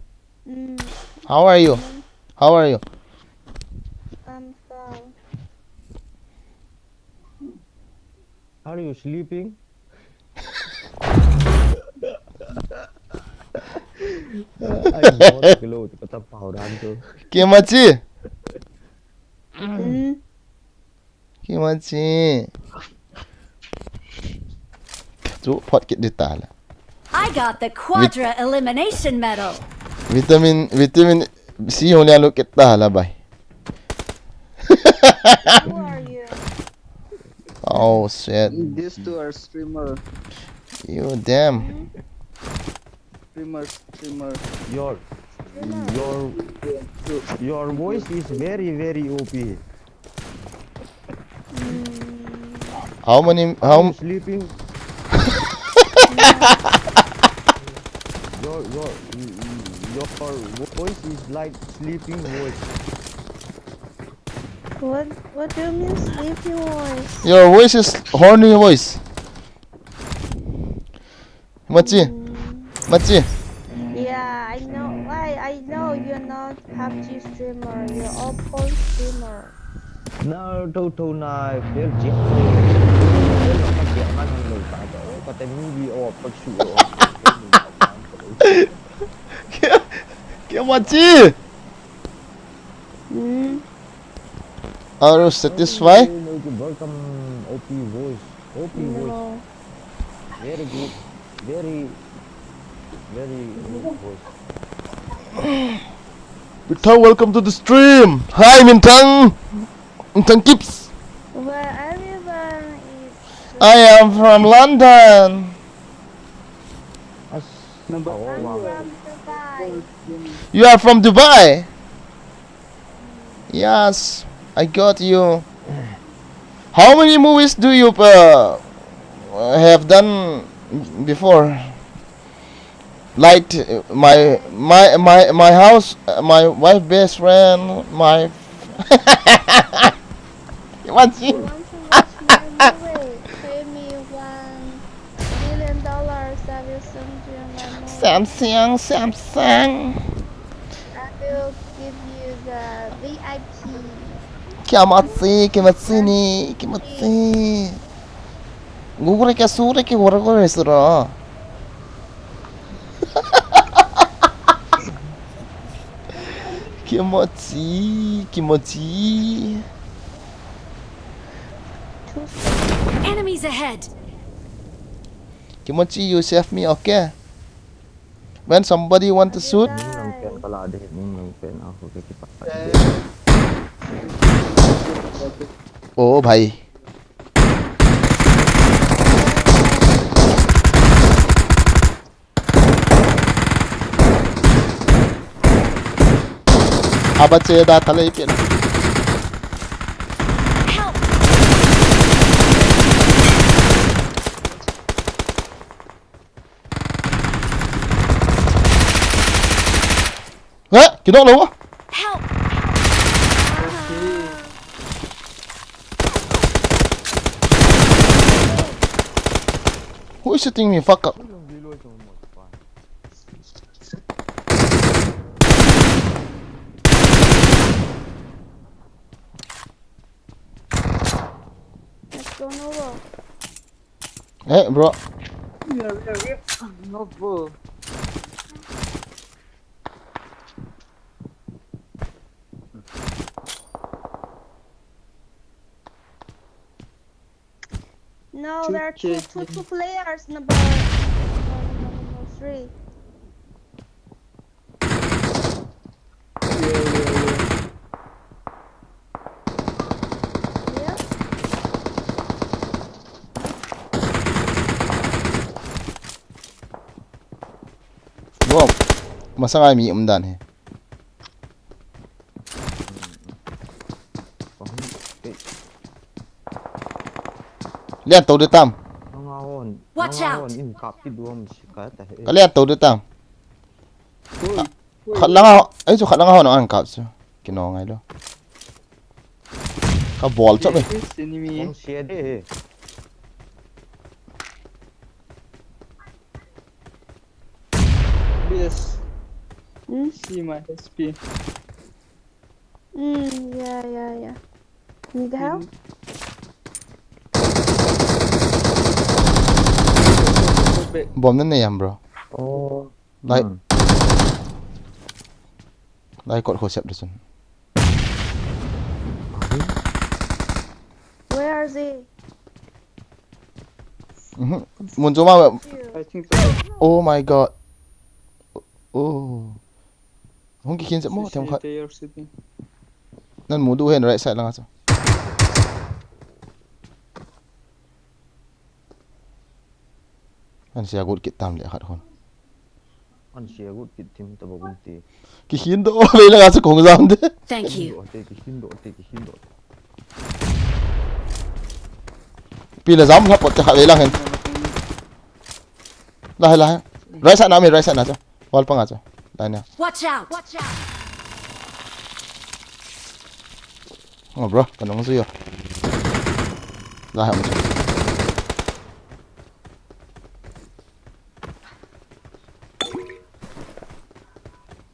Mm. How are you? Mm. How are you? I'm fine. Are you sleeping? Ai, bol kilo, kata pau dan tu. Kimochi? Mm. Kimochi. Chu phot kit di ta la. I got the quadra elimination medal. Vitamin, vitamin C hung lia lu kit ta la bai. Who are you? Oh shit. These two are streamer. You damn. Hmm? Streamer, streamer. Your, your, your voice is very, very O P. Mm. How many, how... Are you sleeping? Your, your, your voice is like sleeping voice. What, what do you mean sleepy voice? Your voice is horny voice. Machi. Mm. Machi. Yeah, I know. I, I know you're not PUBG streamer. You're all porn streamer. Now, to, to, na, feel jet. Feel jet, man, hello, ta, ta, ta, ta, movie, oh, pag shoot, oh, Kimochi? Hmm? Are you satisfied? Welcome, O P voice. O P voice. No. Very good. Very, very good voice. Big Thang, welcome to the stream. Hi, Min Thang. Min Thang Kips. Where everyone is. I am from London. As-, oh, wow. I'm from Dubai. You are from Dubai? Yes, I got you. How many movies do you, uh, have done before? Like, uh, my, my, my, my house, uh, my wife best friend, my What? You want to watch my movie? Pay me one billion dollars, I will send you my movie. Samsung, Samsung. I will give you the V I P. Kimochi, kimochi ni, kimochi. Gugure ke sure ke gure gure sura. Kimochi, kimochi. Enemies ahead. Kimochi, you save me, okay? When somebody want to shoot. Oh, bhai. Aba che da thalei pen. Eh, kidong lou. Help! Who is shooting me? Fuck up. Let's go, Novo. Eh, bro. Yeah, yeah, yeah. Novo. No, there are two, two, two players in the bar. No, no, no, no, no, three. Yeah, yeah, yeah. Yeah. Bro, masang ai mi um dan he. Lian to de tam. Nanga hon. Watch Nanga out! Hon in kap ti duam si ka ta he. Ka lian to de tam. Oi, oi. Khat langa, ai chu khat langa hon an kap chu. Kino ngai lo. Ka bol chop e. This enemy. Kong sia de he. B S. Hmm? See my S P. Mm, yeah, yeah, yeah. Need help? Bom na nei am, bro. Oh. Lai. Hmm. Lai kot kho sep de sun. Where are they? Mhm. Mun chu ma. Here. I think so. Oh my god. Oh. Hung kikhin sep mo them khat. They are sitting. Nan mu du hen right side langa chu. An sia gut kit tam le khat khon. An sia gut kit tim ta ba gun ti. Kikhin do ve langa chu kong jam de. Thank you. Te ki hin do te ki hin do. Pi le jam la pot te khat ve lang hen. Lai lai. Right side na mi right side na chu. Wall panga chu. Lai na. Watch out! Oh bro, ka nong zui yo. Lai ham chu.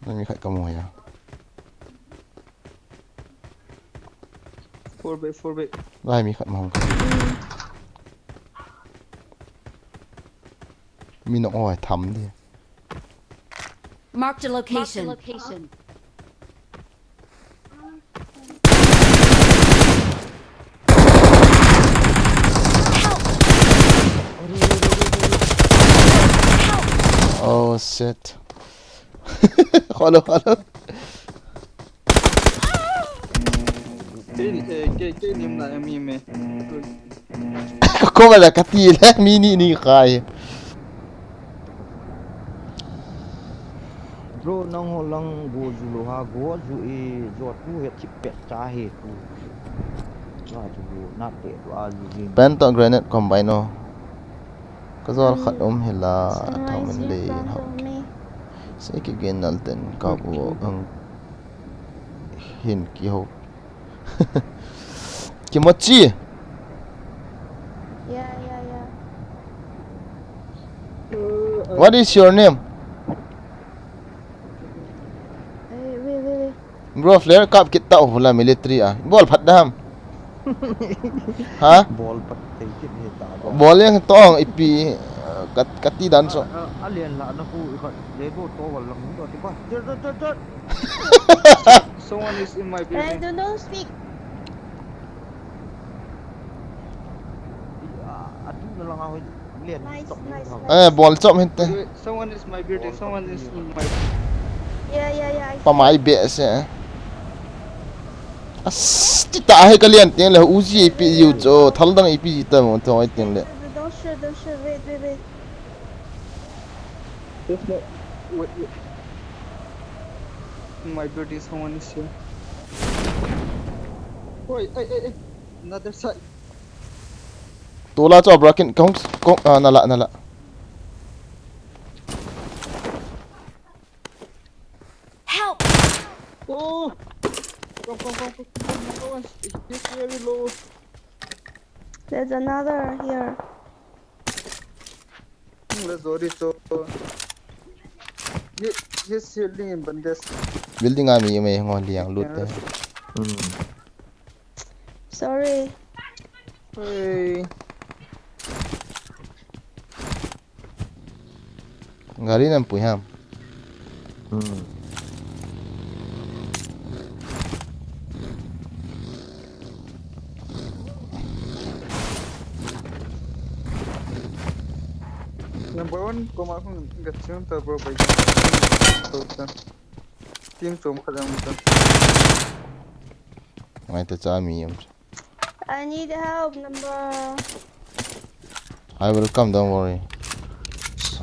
Nang mi khat ka mu ya. Four bay, four bay. Lai mi khat ma hong. Mi nong oi tham di. Marked a location. Oh shit. Hello, hello. Kei, eh, kei, kei nim na em ime. Ka ko ba la ka ti le mi ni ni khai. Bro, nang ho lang go ju lo ha, go ju e, jo tu he chip pet cha he tu. Wa ju lo, na te tu a ju jin. Pen to grenade combine o. Ka zol khat um hi la, thau min le in hau. Sei ki gen nal ten ka bu ang hin ki ho. Kimochi, Yeah, yeah, yeah. what is your name? Hey, wait, wait, wait. Bro, flare kap kit ta u la military a. Bol phat dam. Ha? Bol pat te kit he ta ba. Bol yang tong ipi, uh, kat, kati dan so. A, a lian la na ku i khat le bo to wal lang do ti ba. Jot, jot, jot, jot. Someone is in my I building. don't know speak. A, a tu na lang a hoi lian. Nice, Tok ni nice, ba. nice. Eh, bol chop hin te. Wait, someone is my building. Someone is in my. Yeah, yeah, yeah. I Pa mai be se. As, ti ta he ka lian teng le, Uzi ipi jiu cho, thal dang ipi ji ta mo, thong ai teng le. Don't shoot, don't shoot. Wait, wait, wait. There's no. Wait, wait. In my building, someone is here. Wait, hey, hey, hey. Another side. Tola cho brakin kong kong, ah, nala, nala. Help! Oh! Come, come, come, come, come, come, come. He's very low. There's another here. Hmm, let's go, let's go. He, he's healing in bandage. Building a mi mai ngo liang lut te. Hmm. Sorry. Hey. Gari nan pui ham. Hmm. Number one, koma kong gachun ta bro bai. Team chom kha jang ta. Ngai ta cha mi yam. I need help, number. I will come, don't worry.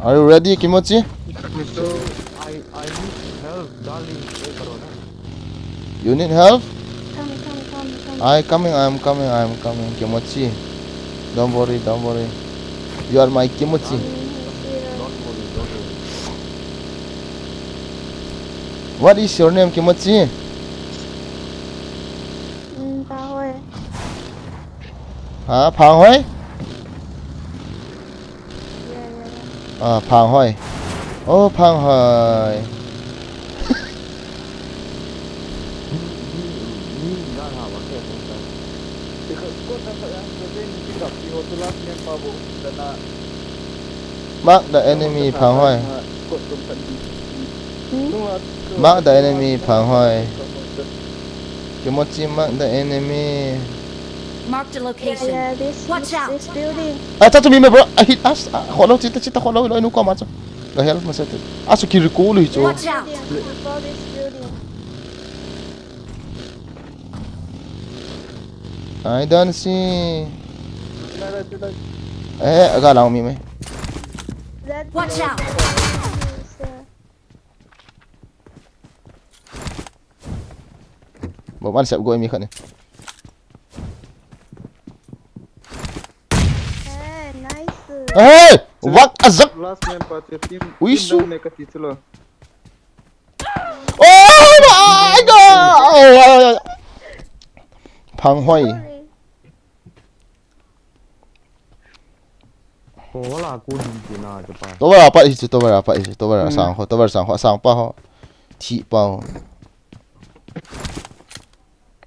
Are you ready, Kimochi? So, I, I need help, darling. Ye karo na. You need help? Come, come, come, come. I coming, I am coming, I am coming, Kimochi. Don't worry, don't worry. You are my Kimochi. Darling, he's here. Don't worry, don't worry. What is your name, Kimochi? Mm, Pahoi. Ha, Phanghoi? Yeah, yeah, yeah. Ah, Phanghoi. Oh, Phanghoi. Mark the enemy, Phanghoi. Hmm? Mark the enemy, Phanghoi. Kimochi, mark the enemy. Mark the location. Yeah, yeah, this, Watch this, out! This building. Ah, cha chu mi me bro. Ah, hit us. Ah, kholo chita chita kholo lo inu ko ma chu. Ga help ma se tu. Ah, chu ki recall hi chu. Watch out! Building, above this building. I don't see. Eh, aga lang mi me. That Watch out! Building is, uh, Bo man sep go mi khat ni. Eh, nice. Hey! Wak azak! Last man pa te team, Ui, team su. Down ne kati chulo. Oh my God! Oh, oh, oh. Phanghoi. Sorry. Ko wala ko din tina de pa. Tower apa isu, tower apa isu, tower Hmm. Sang ho, tower sang ho, sang pa ho. Thi pa ho.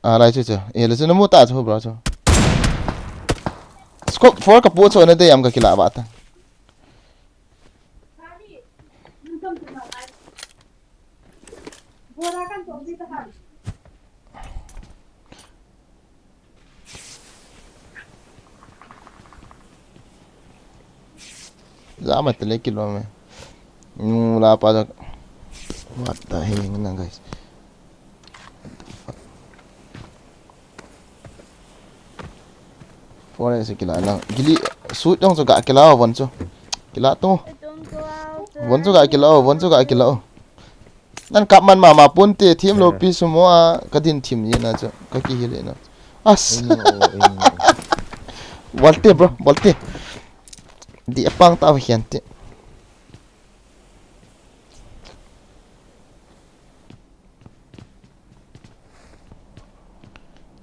Ah, lai chu chu. Eh, le chu namu ta chu, bro chu. Scope four ka pu chu na de yam ka kila ba ta. Zama tele kilo me. Nu la pa da. What the hell, na, guys? Four S kila lang. Gili, shoot dong chu ga kila, von chu. Kila tu. I don't go out, Von chu ga kila, von chu ga kila. Nan kap man mama pon te, thim lo pi sumo a, ka din thim ni na chu, ka kihil na. As. Ino, ino. Volte, bro, volte. Di apang ta hian te.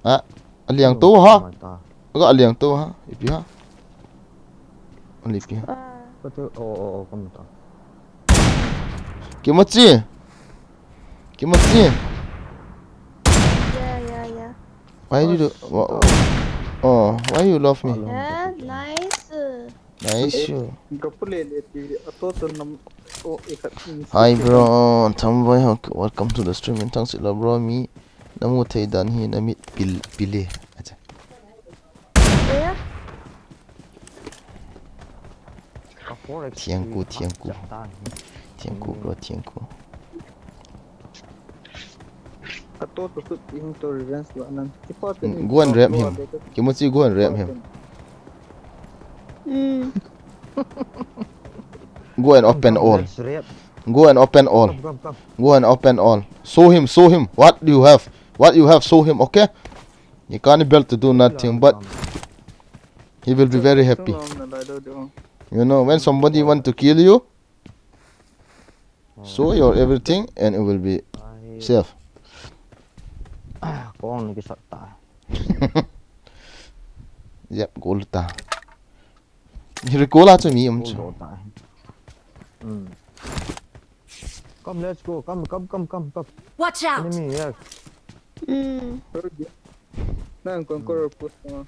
Ah, aliang tu ha. Mata. Aga aliang tu ha. Ipi ha. Ali pi ha. Ah. Kau tu, oh, oh, oh, kau minta. Kimochi. Kimochi. Yeah, yeah, yeah. Why you do, Oh, wha-, oh, why you love me? Hello. Yeah, nice. Nice you. Ga pule le ti ato to nam o ekhat. Hi, bro. Thamvai, how, welcome to the stream. In thang sila, bro. Mi namu thei dan hi na mit pil, pile. Acha. Yeah. Thiangku, thiangku. Thiangku, bro, thiangku. Kato to sut ing to revenge la nan. Kipa te ni. Go and rape him. Kimochi, go and rape him. Mm. Go and open all. Let's rape. Go and open all. Come, come, come. Go and open all. Show him, show him. What do you have? What you have, show him, okay? He can't able to do nothing, but he will be very happy. You know, when somebody want to kill you, show your everything and it will be safe. Kong ni kisat ta. Yep, goal ta. Recall a chu mi um chu. Goal ta. Hmm. Come, let's go. Come, come, come, come, come. Watch out! Enemy, yes. Hmm. Nang kon koro push mo.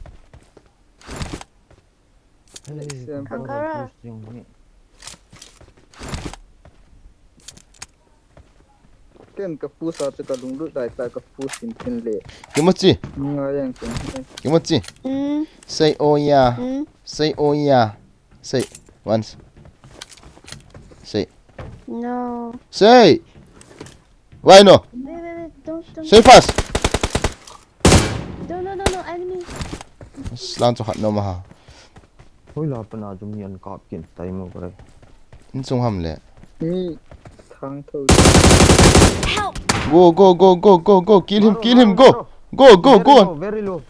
Hey, Siam. Ankara. Push jong ni. Ken ka push a chu ka lunglut lai ta ka push in tin le. Kimochi. Nga yang ken. Kimochi. Mm. Say oh yeah. Mm. Say oh yeah. Say once. Say. No. Say. Why no? Wait, wait, wait. Don't, don't. Say fast. No, no, no, no. Enemy. Slan chu khat no ma ha. Hoi la pana chu mi an kap kin tai mo kare. In chung ham le. Mi thang tho. Help! Go, go, go, go, go, go. Kill him, kill him, go. Go, go, go. Very low, very low.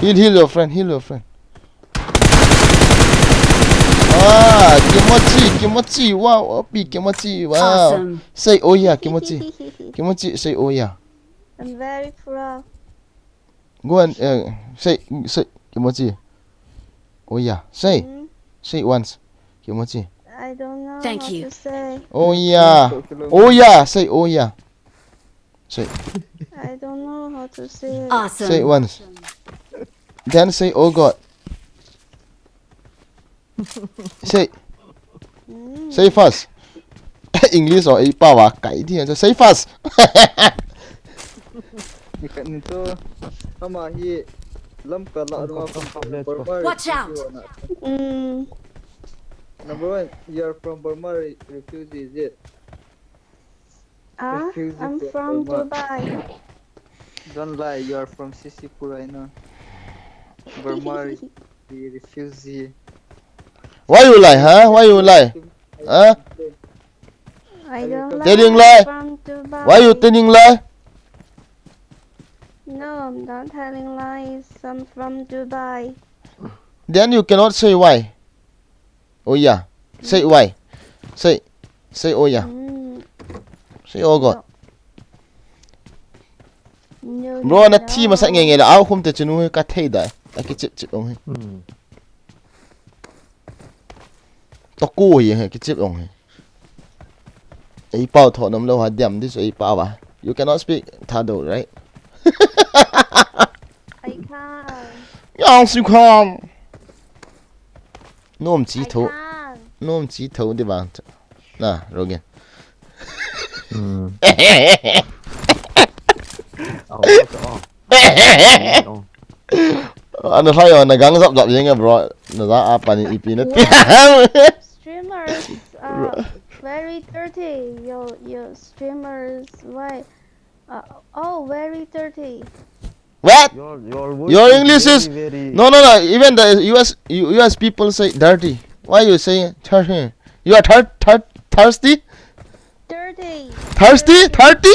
Heal, heal your friend, heal your friend. Ah, Kimochi, Kimochi, wow, O P, Kimochi, wow. Awesome. Say, oh yeah, Kimochi. Kimochi, say, oh yeah. I'm very proud. Go and, uh, say, say, Kimochi. Oh yeah, say. Hmm? Say it once, Kimochi. I don't know Thank how you. To say. Oh yeah. Oh yeah, say, oh yeah. Say. I don't know how to say it. Awesome. Say it once. Then say, oh God. Say. Mm. Say fast. English or ei pao a kai di. Say fast. Ni ka ni to. Ama hi lam ka la. Come, come, come, come, let's go. Burma refugee. Watch out. Or not. Mm. Number one, you are from Burma re-, refugee, is it? Ah, refugee I'm from from Burma. Dubai. Don't lie, you are from Sisipur, I know. Burma re-, refugee. Why you lie, huh? Why you lie? Huh? I don't lie. Telling lie? I'm from Dubai. Why you telling lie? No, I'm not telling lies. I'm from Dubai. Then you cannot say why. Oh yeah. Say why. Say, say oh yeah. Mm. Say oh God. No, no, no. Bro, na thi masa nge nge la, au khum te chunu ka thei da. Aki chip chip ong he. Hmm. To ku hi he, ki chip ong he. Ei pao tho nom lo ha diam, this ei pao va. You cannot speak Thado, right? I can't. Yes, you can. Nom chi tho. I can't. Nom chi tho di bang. Na, Rogan. Hmm. Oh, oh, oh. Oh. Ana hlai na gang zap zap jeng e, bro. Na za a pani ipi na ti. Streamers are very dirty. Your, your streamers, why? Uh, oh, very dirty. What? Your, your voice Your is English very, is very no, no, no. Even the U S, U-, U S people say dirty. Why you say dirty? You are thir-, thir-, thirsty? Dirty. Thirsty? Dirty. Thirsty?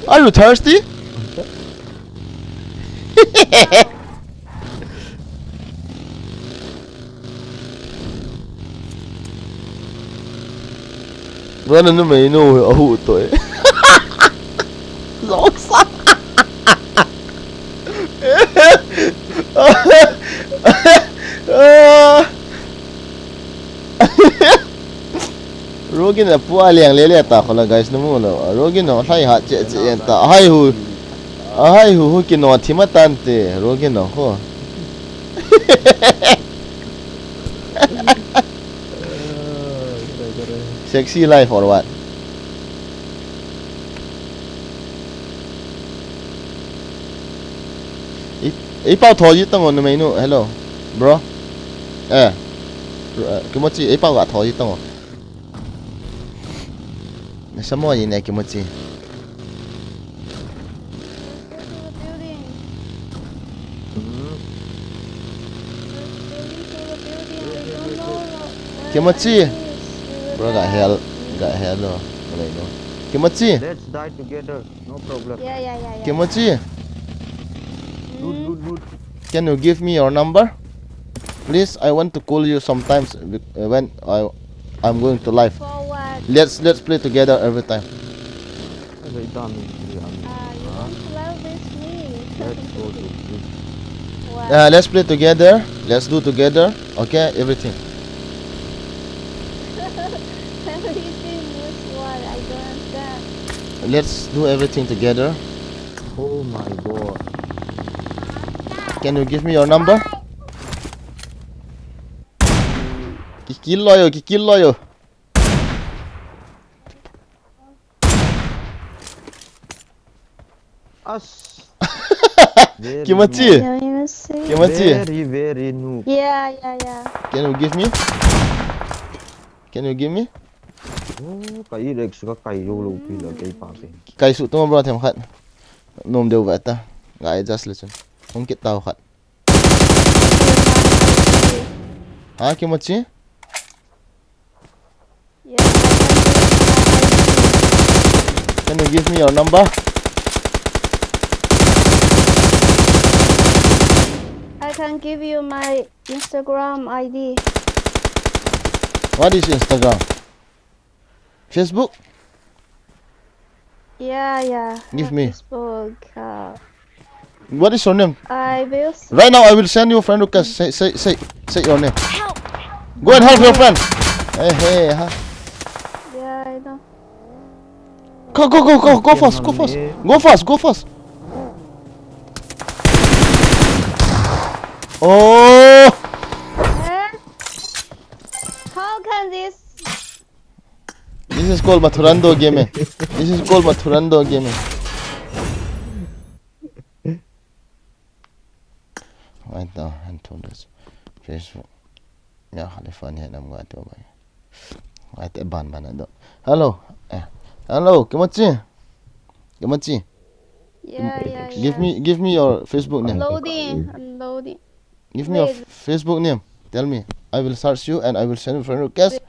Are you thirsty? No. Bro, na numei nu ahu to e. Longsa. Rogan apu a liang lele ta khola guys, namu lo. Rogan no hlai ha che che en ta. Ahai hu. Ahai hu hu kino thima tante. Rogan no ho. Sexy life or what? Ei, ei pao tho ji tang o numei nu. Hello, bro. Eh. Eh, Kimochi, ei pao ga tho ji tang o. Samo ji ne Kimochi. Go to the building. Hmm. Go to the building. I don't know where Kimochi. It is. You will die. Bro, ga hel, ga hel lo. Numei nu. Kimochi. Let's die together. No problem. Yeah, yeah, yeah, yeah. Kimochi, Loot, loot, loot. Can you give me your number? Please, I want to call you sometimes, uh, when I, I'm going to live. For what? Let's let's play together every time. Every time you play, I mean, Ah, you huh? don't play with me. Let's go to this. What? Uh, let's play together. Let's do together. Okay, everything. Everything is what? I don't understand. Let's do everything together. Oh my god. Can you give me your number? Kikill lo yo, kikill lo yo. As. Kimachi. Can you see? Kimachi. Very, very noob. Yeah, yeah, yeah. Can you give me? Can you give me? Oh, ka Rex ka kai yo lo pi la kai pa pe. Kai su tuma bro them khat. Nom deu ba ta. Ngai just listen. Hung kit tau khat. Ha, Kimachi? Yeah, I can give you my I D. Can you give me your number? I can give you my Instagram I D. What is Instagram? Facebook? Yeah, yeah. Give uh, me. Facebook. Uh, What is your name? I will. s- Right now, I will send you friend request. Say, say, say, say your name. Go and help your friend. Hey, hey, huh? Yeah, I know. Go, go, go, go, go fast, go fast, go fast, go fast. Oh, Eh? How can this? This is called Mathurando gaming. This is called Mathurando gaming. Right now, and to this Facebook. Ya, khali phone he nam ga to bai. Ai te ban ban do. Hello. Eh. Hello, Kimachi. Kimachi. Yeah, yeah, Give yeah. me give me your Facebook name. Loading. I'm loading. Give me your Wait. F- Facebook name. Tell me. I will search you and I will send you friend request.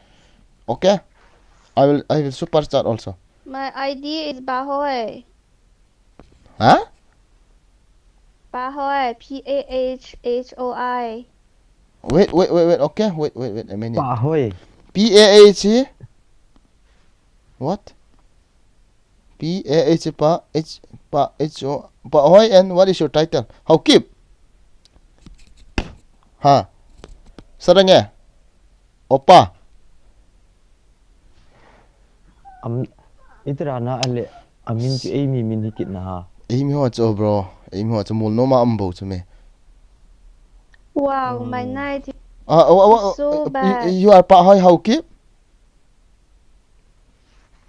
Okay? I will I will super chat also. My I D is Pahoi. Huh? Pahoi. P A H H O I. Wait, wait, wait, wait. Okay, wait, wait, wait a minute. Pahoi. P A H E? What? P A H pa H pa H O Pahoi, and what is your title? Haokip. Ha. Sarange. Opa. Am, itira na ale, amin chu eimi min hi kit na ha. Eimi ho chu bro. Eimi ho chu mul no ma am bo chu me. Wow, my Oh. night. Ah, oh, oh, oh, So oh, bad. You, you are Pahoi Haokip?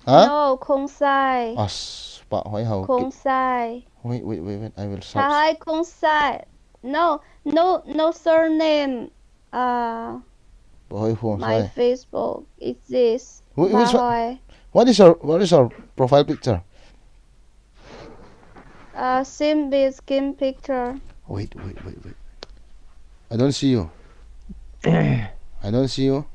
Huh? No, Khongsai. As, Pahoi Haokip. Khongsai. Wait, wait, wait, wait. I will search. Pahoi Khongsai. No, no, no surname. Uh, Pahoi my Khongsai. Facebook is this. Wh- which one? Pahoi. What is your what is your profile picture? Uh, same with skin picture. Wait, wait, wait, wait. I don't see you. I don't see you.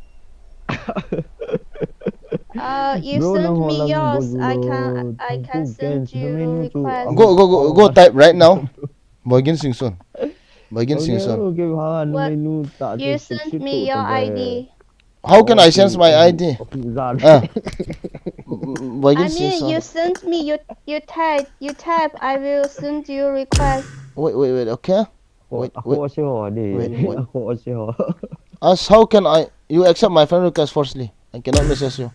Uh, you Bro, send nang me ho lang yours. I bolu can lo, I can thangku send ken, you numei nu chu request. ang- Go, go, go, go type right now. Boy Gin Sing Son. Boy Gin Sing Son. Okay, okay, ha, What? numei nu ta You chu send shit me to your to bai. I D. How can I Okay, change my okay. I D? Okay, zan. Ah. Boy I Gin Sing mean, you Son. send me. You you type. You type. I will send you request. Wait, wait, wait. Okay. Ho, Wait, ho wait. se ho de. Wait, wait. Ho se ho. As how can I? You accept my friend request firstly. I cannot message you.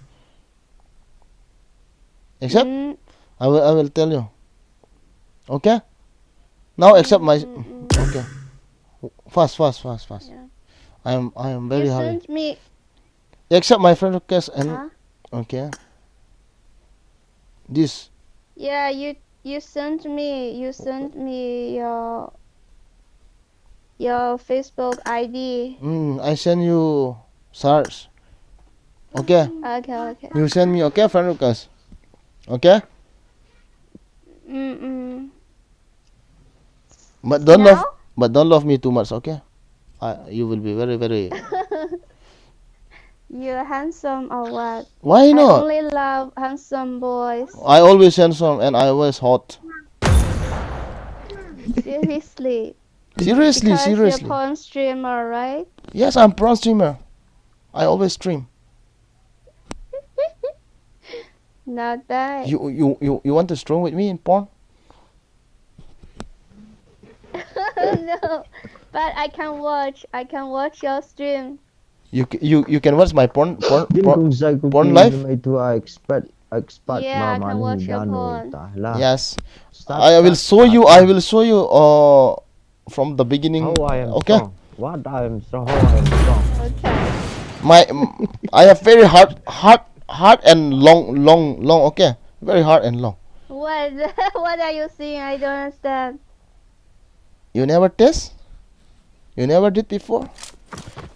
Accept? Mm, I will. I will tell you. Okay. Now accept my. mm, mm. Okay. Fast, fast, fast, fast. Yeah. I am. I am very You hurry. send me. Accept my friend request and Huh? okay. This. Yeah, you you sent me you sent me your your Facebook I D. Mm, I send you search. Okay. Okay, okay. You send me, okay, friend request. Okay. Mm mm. But don't love. Now? But don't love me too much. Okay. I, you will be very very. You're handsome or what? Why I not? Only love handsome boys. I always handsome and I always hot. Seriously. Seriously, Because you're seriously. Porn streamer, right? Yes, I'm pro streamer. I always stream. Not bad. You you you you want to stream with me in porn? No, but I can watch. I can watch your stream. You c- you you can watch my porn porn Din porn. kung sai kung Porn ki live? Mai tu a expert expert Yeah, I ma can ma watch ni your dan porn. Ta la. Yes. Start, I will start, show you. start. I will show you. Uh, from the beginning. How I am Okay. Strong. What I am strong. How I am strong. Okay. My m- I have very hard hard hard and long long long. Okay. Very hard and long. What? What are you saying? I don't understand. You never test? You never did before?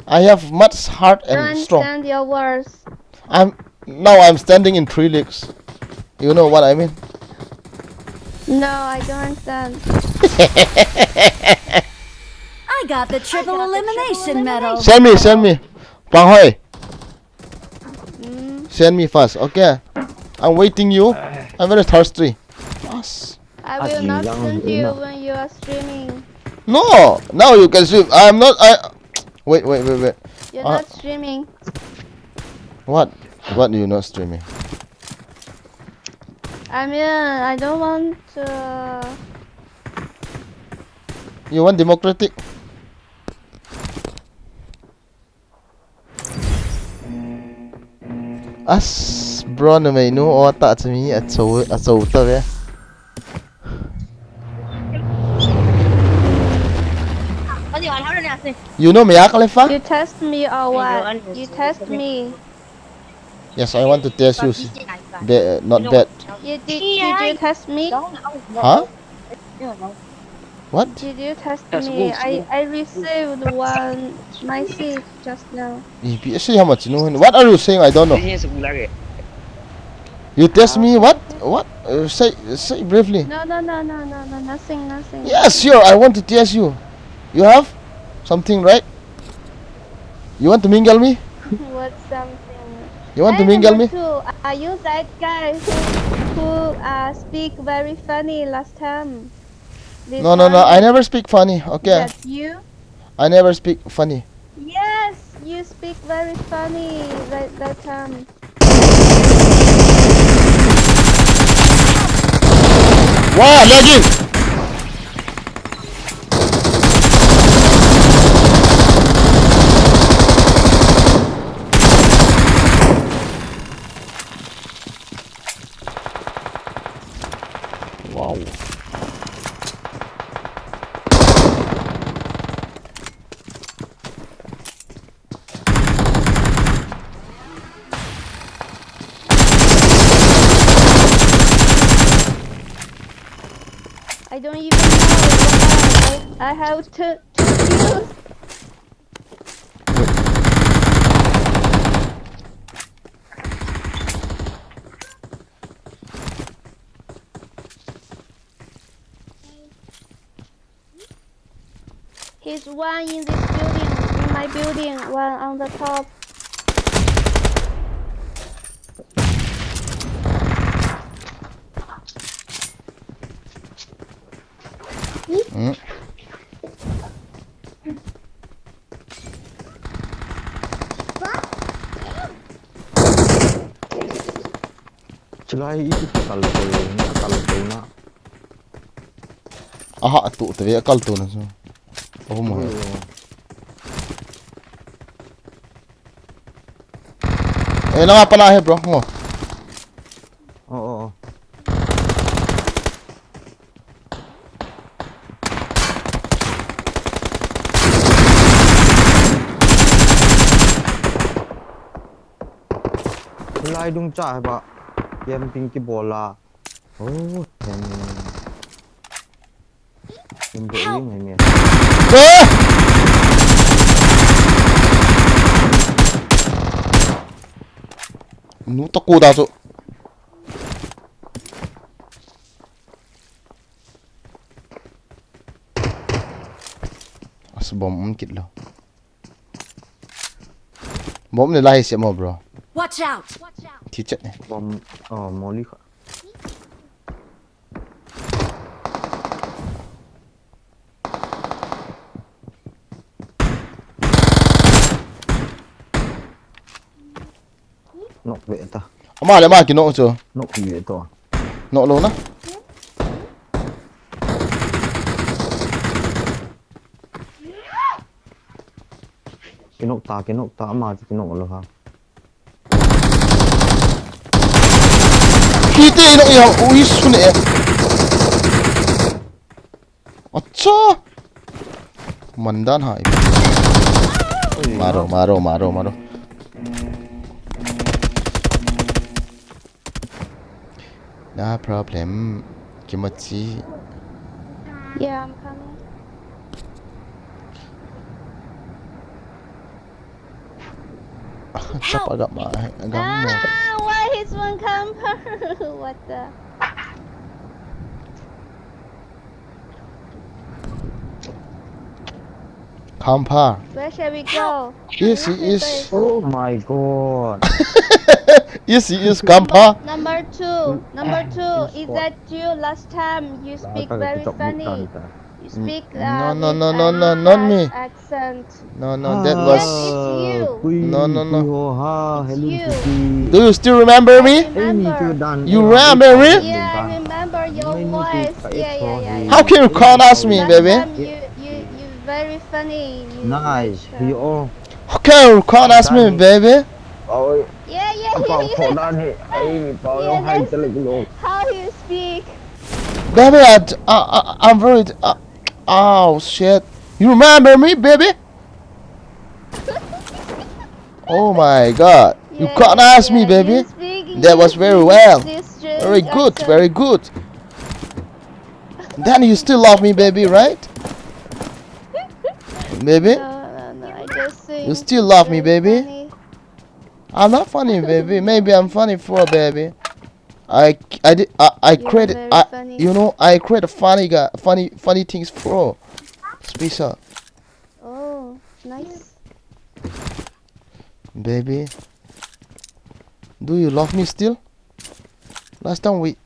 I have much hard Don't and strong. Understand your words. I'm now I'm standing in three legs. You know what I mean? No, I don't understand. I got the triple elimination medal. Send me, send me. Panghoi, Mm, send me fast, okay? I'm waiting you. I'm very thirsty. Yes. I Ah, will not young, send you young. When you are streaming. No, now you can stream. I'm not. I. Wait, wait, wait, wait. You're Uh, not streaming. What? What do you not streaming? I mean, I don't want to. You want democratic? As bro, numei nu o ta chami a cho a cho ta ve. You know me, Akalefa? You test me or what? You test me. Yes, I want to test you. Be, not bad. You did, did you test me? Huh? What? Did you test me? I, I received one message just now. Ipi ese hama chinu hen. What are you saying? I don't know. You test me what? What? Uh, say say briefly. No, no, no, no, no, no, nothing, nothing. Yes, sure. I want to test you. You have something, right? You want to mingle me? What something? You want to Hey, mingle number me? Two, are you that guy who who uh, speak very funny last time? This No, no, no. one? I never speak funny. Okay. That you? I never speak funny. Yes, you speak very funny that, that time. Wow, lagging. Wow. I don't even know why. I, I have two, two kills. He's one in this building, in my building, one on the top. Mm. Chulai i kal ko na, kal ko na. Aha, tu te ve kal tu na so. Oh my. Oh. Eh, langa pala he, bro. Ngo. Oh, oh, oh. Lai dung cha ba. Yam ping ki bola. Oh, yam. Yam bo yam yam. Eh! Nu ta ko da so. As bomb um kit lo. Bomb ne lai se mo, bro. Watch out! Thi chet ne. Bom, oh, moli kha. Nok ve ta. Ama le ama kinok chu. Nok ki to. Nok lo na. Kinok ta, kinok ta, ama chu kinok lo ha. Kiti nok ya, ui sun e. Acha. Mandan hai. Maro, maro, maro, maro. No problem. Kimochi. Yeah, I'm coming. Chapa gap ma, gap ma. Ah, why his one come? What the? Kampa. Where shall we go? Yes, he is. Oh my God. Yes, he is, Kampa. Number two, number two, is that you? Last time you speak very funny. You speak, uh, no, no, with no, no, a no, not me. Accent. No, no, that was. Yes, it's you. No, no, no. It's you. Do you still remember me? I remember. You remember me? Yeah, I remember your voice. Yeah, yeah, yeah, yeah. How can you call us me, baby? Last time you, you, you very funny. You nice. How can you call us me, baby? Yeah, yeah, yeah, yeah. How you speak? Baby, I, I, I, I'm very. Uh, oh shit! You remember me, baby? Oh my God! You can't ask me, baby. That was very well. Very good, very good. Then you still love me, baby, right? Baby? No, no, no, I just think you still love me, baby? I'm not funny, baby. Maybe I'm funny for baby. I, I did, I, I create, I, you know, I create a funny guy, funny, funny things for special. Oh, nice. Baby, do you love me still? Last time we.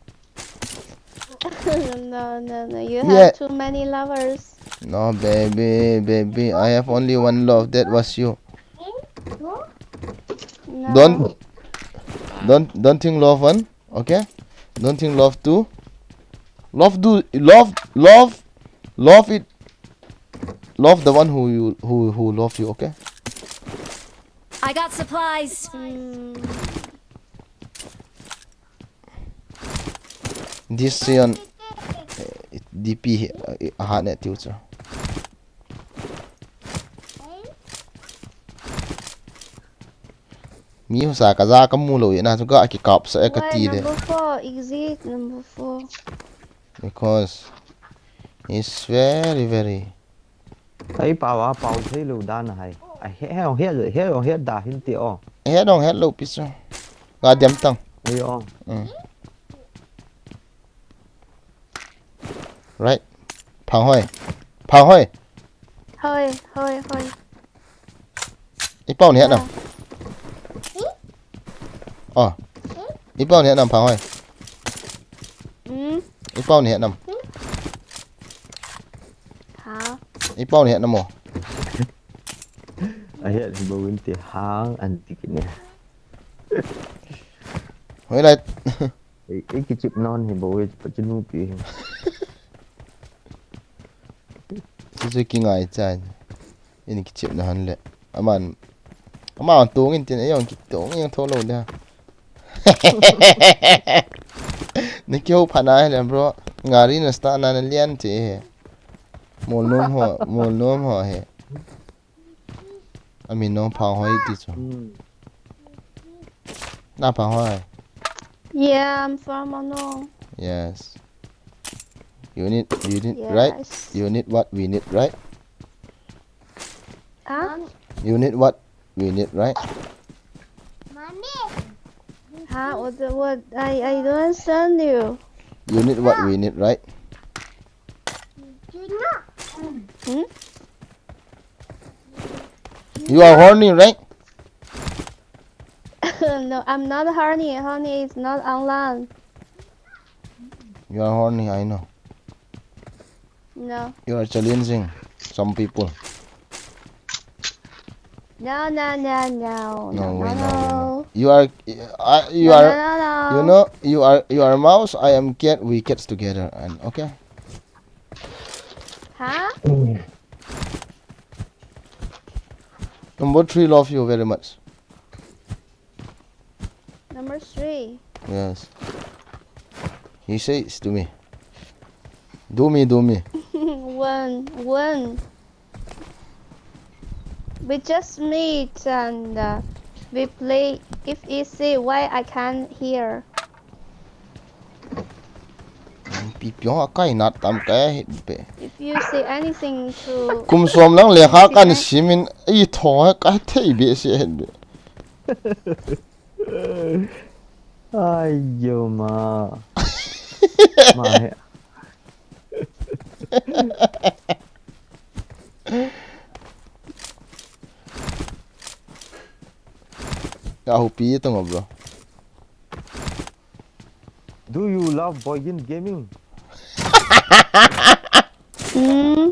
No, no, no. You have too many lovers. No, baby, baby. I have only one love. That was you. No. Don't, don't, don't think love one. Okay? Don't think love two. Love do, love, love, love it. Love the one who you, who, who love you, okay? I got supplies. This Sion, eh, D P, eh, ahat ne tiu chu. Mi husa kaja kamu lou, ina chu ga kikap sa e kati le. Number four, exit number four. Because it's very, very. Ai, pau a, pau thei lou dan hai. Ai, he, he, he, he, he da hin ti o. He dong, he lou pi chu. Ga diam tang. Ai o. Mm. Right. Phang hoi. Phang hoi. Hoi, hoi, hoi. I pau ni het nam. Oh. I pau ni het nam phang hoi. Mm. I pau ni het nam. Ha. I pau ni het nam mo. A het bo win ti hang an ti kine. Hoi lai. Ei, ei kichep non hi bo, ei pa chinu pi hi. Chu chu kingai chai. Ei kichep na han le. Aman. Aman tong in tin, ei ong kitong in tho lo da. Ni kyo phana le bro. Ngari na sta na lian ti he. Mol nom ho, mol nom ho he. Amin nong Phang Hoi ti chu. Hmm. Na Phang Hoi. Yeah, I'm from Anong. Yes. You need, you need, right? Yes. You need what we need, right? Huh? You need what we need, right? Huh? What, what? I, I don't understand you. You need what we need, right? Hmm? You are horny, right? No, I'm not horny. Horny is not online. You are horny, I know. No. You are challenging some people. No, no, no, no, no, No, no, wait, no, wait, no. no. You are, uh, you No, are, no, no, you no. know, you are, you are mouse, I am cat, we cats together, and okay. Huh? Number three, love you very much. Number three. Yes. He says to me, "Do me, do me." One, one. We just meet and uh, we play. If easy, why I can't hear? Pi piong a kai nat tam kai hit be. If you say anything to Kum som lang lekha kan simin i tho ka thei be se het be. Ai yo ma. Ma he. Ya hu pi to bro. Do you love Boygin Gaming? Hmm?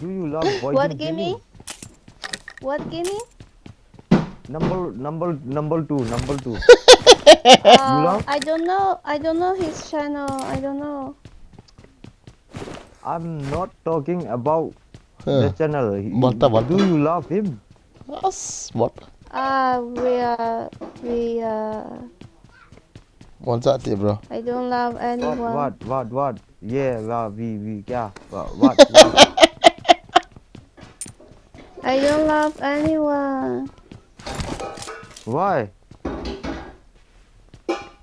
Do you love What Boygin gaming? Gaming? What gaming? Number number number two, number two. Uh, love? I don't know. I don't know his channel. I don't know. I'm not talking about Huh. the channel. He- Balta, balta. Do you love him? As what? Uh, we are we uh. What's that, bro? I don't love What anyone. What What What? Yeah, la, we we क्या? What What? What? I don't love anyone Why?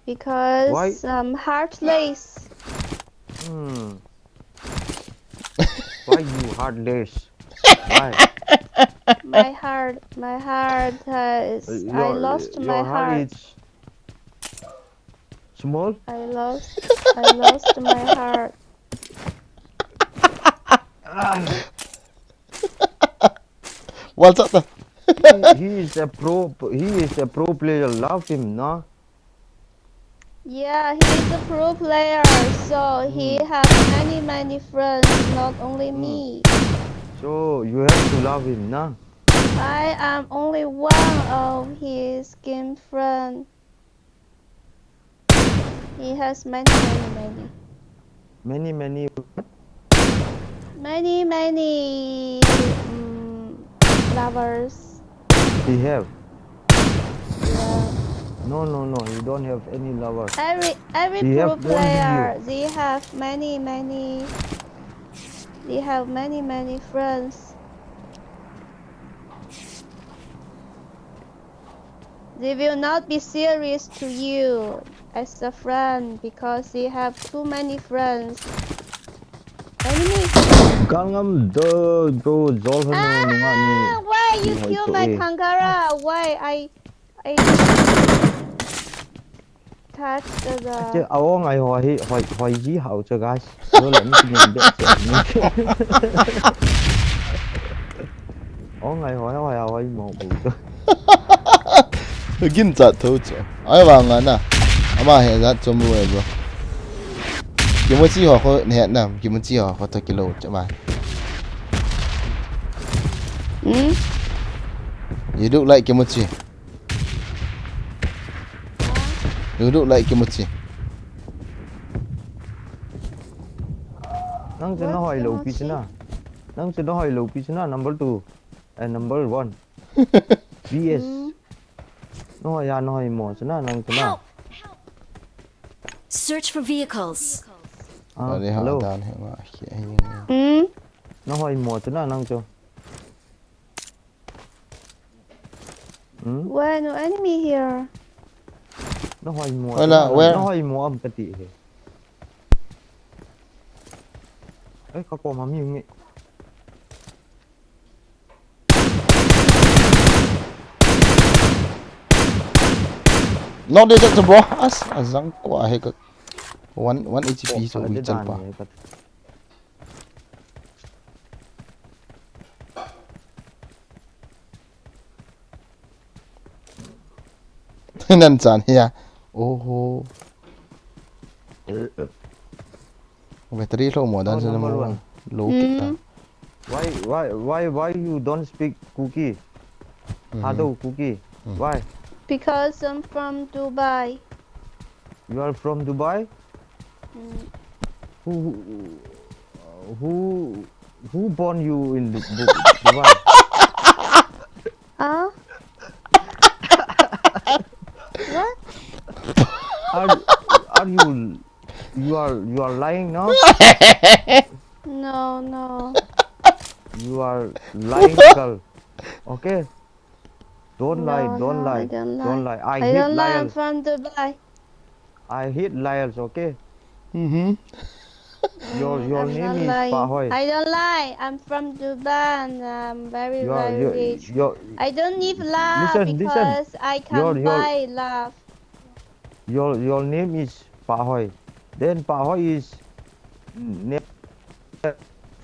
because Why? I'm heartless. Hmm. Why you heartless? Why? My heart, my heart has. Uh, I your- lost your my heart. Is small? I lost. I lost my heart. What's that? He, he is a pro. He is a pro player. Love him, no? Yeah, he is a pro player, so he Hmm. has many many friends, not only Hmm. Me. So you have to love him, no? I am only one of his game friend. He has many many many. Many many. Many many mm, lovers. He have. Yeah. No no no. He don't have any lovers. Every every They pro have only you. Player, they have many many. They have many many friends. They will not be serious to you as a friend because they have too many friends. Enemy. Kal ngam do bro, jol hanu nunga ni. Ah, why you Ni kill hoi my to e. Kangara? Why I I touch the Che, a ong ai hoi hi, hoi, hoi hi hao che, guys. Lo le mi ni be che ni. Ong ai hoi hoi hoi mo bu che. Gin chat tho che. Ai wa nga na. Ama he jat chom ru e bro. Kimuchi ho ko ne na, kimuchi ho ko to kilo che ma. Hmm? You look like kimuchi. You look like kimuchi. Nang che na What hoi lo pi kimuchi? Che na. Nang che na hoi lo pi Che na, number two. And number one. B S. Hmm? No ya no hoi mo Che na, nang che na. Search for vehicles. Ah, Pare ha hello. Dan he ma. He, he, he. Hmm? No hoi mo Che na, nang che. Hmm? Why no enemy here? No hoi mo. Wala, No, where? no hoi mo am kati he. Ai, ka ko ma mi nge. Not detected, bro. As, as jang ko ahe ka. One, one H P so we chal pa. Nan chan hia. Oho. Battery low mo dan Oh, sa number mo. One. Low kit ta. Hmm? Why, why, why, why you don't speak Kuki? Thadou Kuki. Why? Because I'm from Dubai. You are from Dubai? Mm. Who, who, who, who born you in Du-, Du-, Dubai? Huh? What? Are, are you, you are, you are lying, no? No, no. You are lying girl. Okay? Don't lie, no, don't no, lie, I don't lie. Don't lie. I, I hate don't lie. I'm liars. From Dubai. I hate liars, okay? Mm-hmm. Your, your I'm name not is lying. Pahoi. I don't lie. I'm from Dubai and I'm very, you are, very you, rich. You, I don't need love, listen, listen. Because I can, your, your, buy love. Your, your name is Pahoi. Then Pahoi is name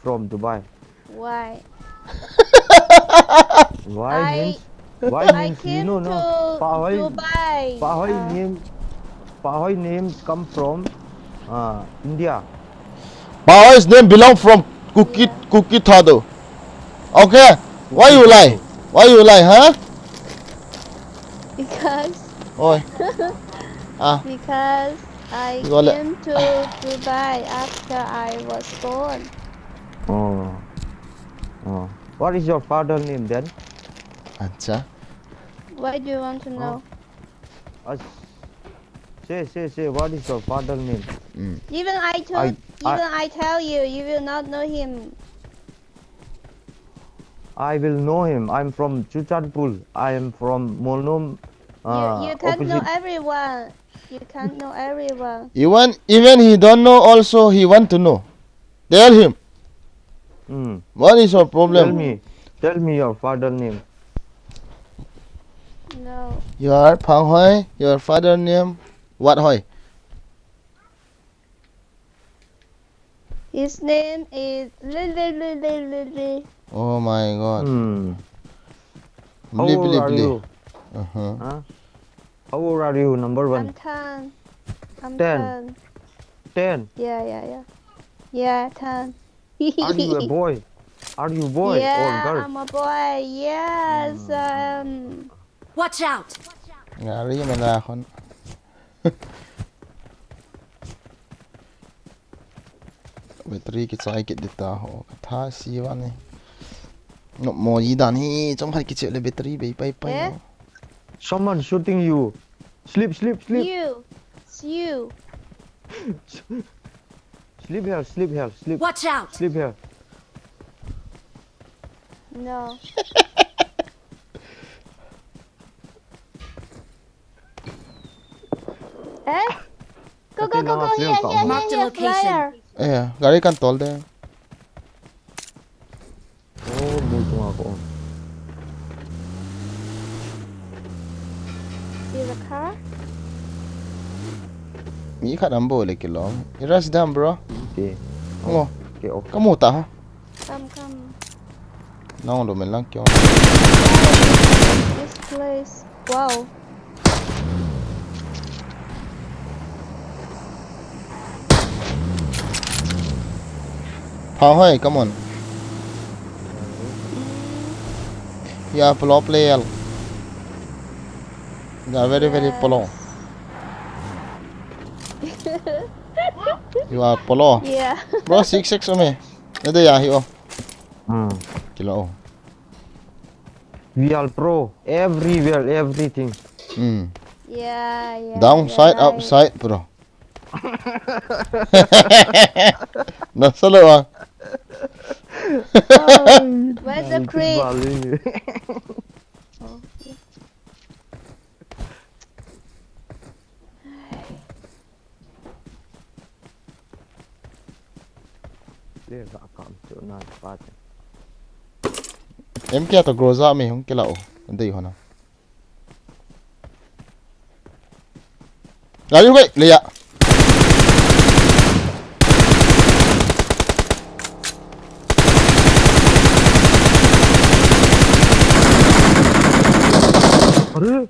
from Dubai. Why? Why I, means, why I means, you came know, no? To Pahoi, Dubai. Pahoi, uh, name, Pahoi names come from, uh, India. Pahoi's name belong from Kuki, yeah. Kuki Thadou. Okay? Why you lie? Why you lie, huh? Because. Oi. Ah. Because I came to Dubai after I was born. Oh. Oh. What is your father name then? Acha. Why do you want to know? Huh? Uh, say, say, say, what is your father name? Mm. Even I told, I, I, even I tell you, you will not know him. I will know him. I'm from Churachandpur. I am from Molnom. You, uh, you can't know opposite. Everyone. You can't know everyone. Even, even he don't know also, he want to know. Tell him. Hmm. What is your problem? Tell me. Tell me your father name. No. You are Phanghoi. Your father name what Hoi? His name is Lili Lili Lili. Oh my God. Hmm. How old are you? Uh-huh. Huh? How old are you, number one? I'm ten. I'm ten. Ten. Ten? Yeah, yeah, yeah. Yeah, ten. Are you a boy? Are you boy or girl? Yeah, I'm a boy. Yes, um. Watch out! Ngari mana khon. Battery kichai kit dita ho. Katha si vani. No mo yi dan hi, chomkhat kichep le battery bei pai pai. Eh? No. Someone shooting you. Sleep, sleep, sleep. You. It's you. Sleep here, sleep here, sleep. Watch out! Sleep here. No. Eh? Go, go, go, go. Here, here, here, here, flyer. Eh, gari kan tol de. Oh, buto nga ako. See the car? Mi khat ambo le kilom. Iras dam, bro. Okay. Ngo. Okay, okay. Kamu ta ha? Come, come. Nang lo men lang kyo. This place. Wow. Phanghoi, come on. You are pro player. You are very, very pro. You are pro. Yeah. Bro, six six me. Nade ya hi o. Hmm. Kilo. We are pro everywhere, everything. Hmm. Yeah, yeah. Downside, yeah, right. Upside, bro. Nasalo ah. Where's the crate? M K to Groza me hung kila o. Dei hona. Gari hung kai, leya. Are?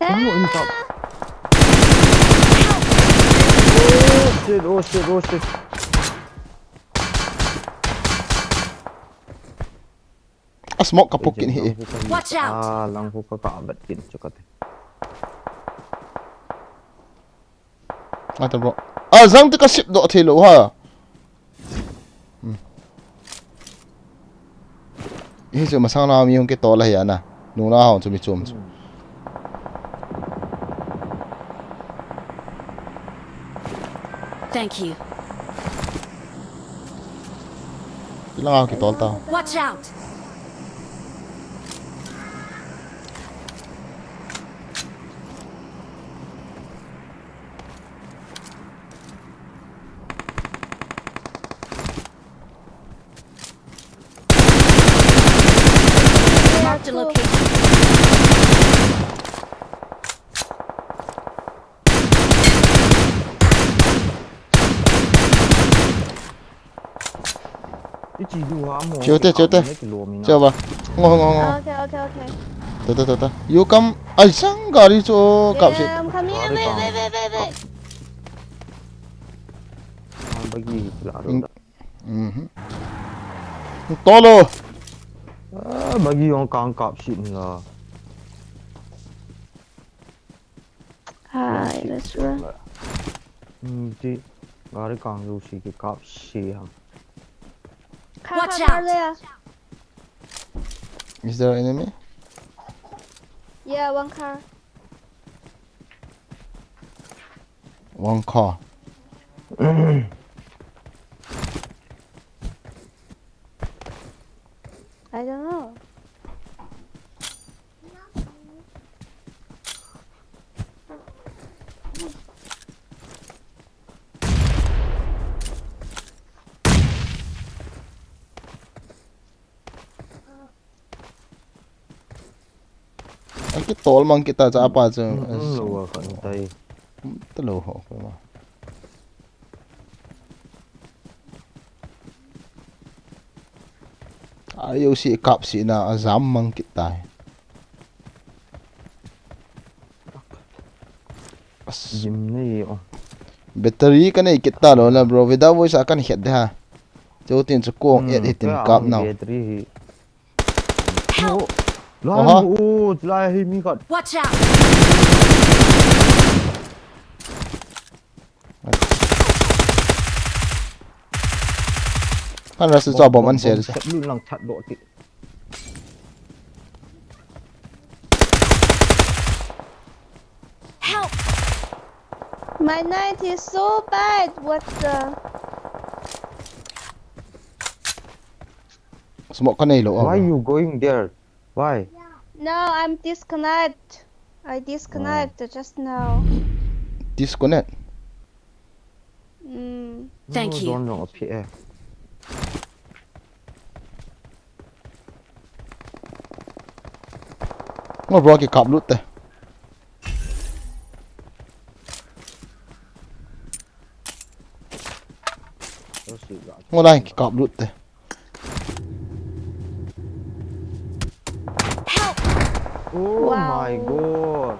Ano in top? Oh shit, oh shit, oh shit. A smoke ka pok kit hi. Watch out! Ah, lang hu ka ka vet kit chu ka ti. Ata bro. Ah, jang te ka sip doh thei lou ha. Hmm. Hi chu masang na mi hung kitol ahi ana. Nuna hung chu mi chom chu. Thank you. Ilang a kitol ta. Watch out! Marked a location. Ichi du ha mo. Chiu te, chiu te. Kilo mi na. Chiu ba. Ngo, ngo, ngo. Okay, okay, okay. Ta, ta, ta, ta. You come. Ai, sang gari chu kap si. Yeah, I'm coming. Wait, wait, wait, wait, wait. Ah, bagi la. Mhm. Tolo. Ah, bagi jong kang kap si la. Hai, let's run. Hmm, ti gari kang jouse kikap si ham. Car, watch out! Car, car, there. Is there enemy? Yeah, one car. One car. I don't know. Akitol mang kita cha apa chu. Hmm, hmm, lo wa kan tai. Hmm, ta lo ho ko ma. Ayo si kap si na ajam mang kit tai. As. Jim nei o. Battery ka nei kit ta lo na bro. Without voice a kan het de ha. Chu tin chu kong et hitin kap nau. Battery hi. Help! Lai mu u, lai hi mi khat. Watch out! Kan rush chu bomb an sel. Set lu lang chat do ti. Help! My night is so bad. What the? Smoke ka nei lo. Why you going there? Why? No, I'm disconnect. I disconnect just now. Disconnect? Mm. Thank you. Zone jong aphi e. Ngo bro kikap lut te. Ngo lai kikap lut te. Help! Oh my God.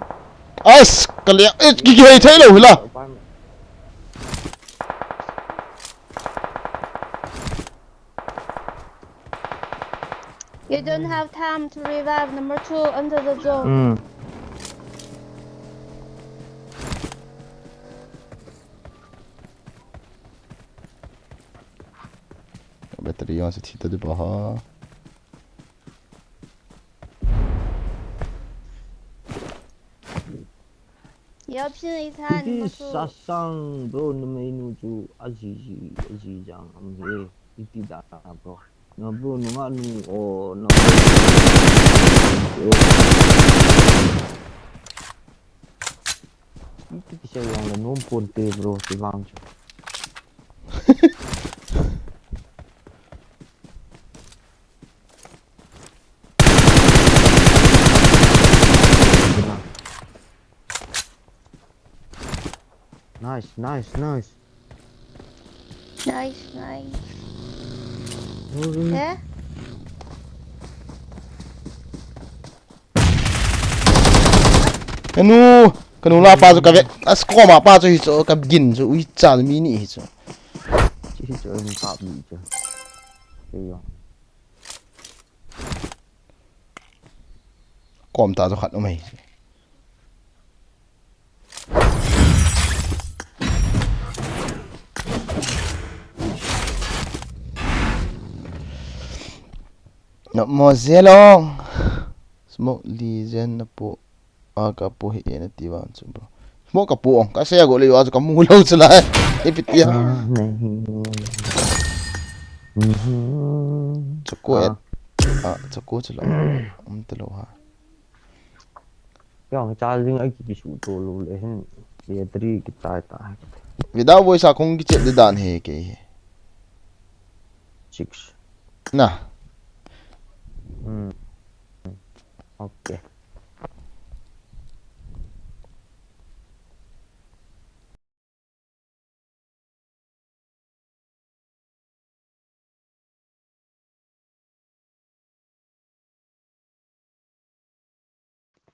As, ka liang, eh, ki, ki hei thei lo hila. You don't have time to revive number two under the zone. Mm. Battery on se thi ta de ba ha. Yo, pin is han. Iti masu. Sasang, bro, numei nu chu azizi, azijang am he. Iti da, bro. Na bro, nunga nu, o, na bro. Iti kisei vang le nom ponte, bro, ti vang chu. Nice, nice, nice. Nice, nice. Eh? Kanu, kanu la pa chu ka ve. As ko ma pa chu hi chu ka gin chu ui cha mi ni hi chu. Chi hi chu ni kap ni chu. Kei yo. Kom ta jo khat um e. Namo Zelong. Smoke Legend na pu. A ka pu hi e na ti vang chu bro. Smoke ka pu ong. Ka se a go le yo a chu ka mu lo chu lai. Ipi ti a. Ah, nahi. Mhm. Chaku Ah. et. Ah, chaku chu lo. Um te lo ha. Yang charging ai ki su to lo le hin. Battery ki tai tai. Without voice a kong ki chet de dan he ke he. Six. Na. Hmm. Okay.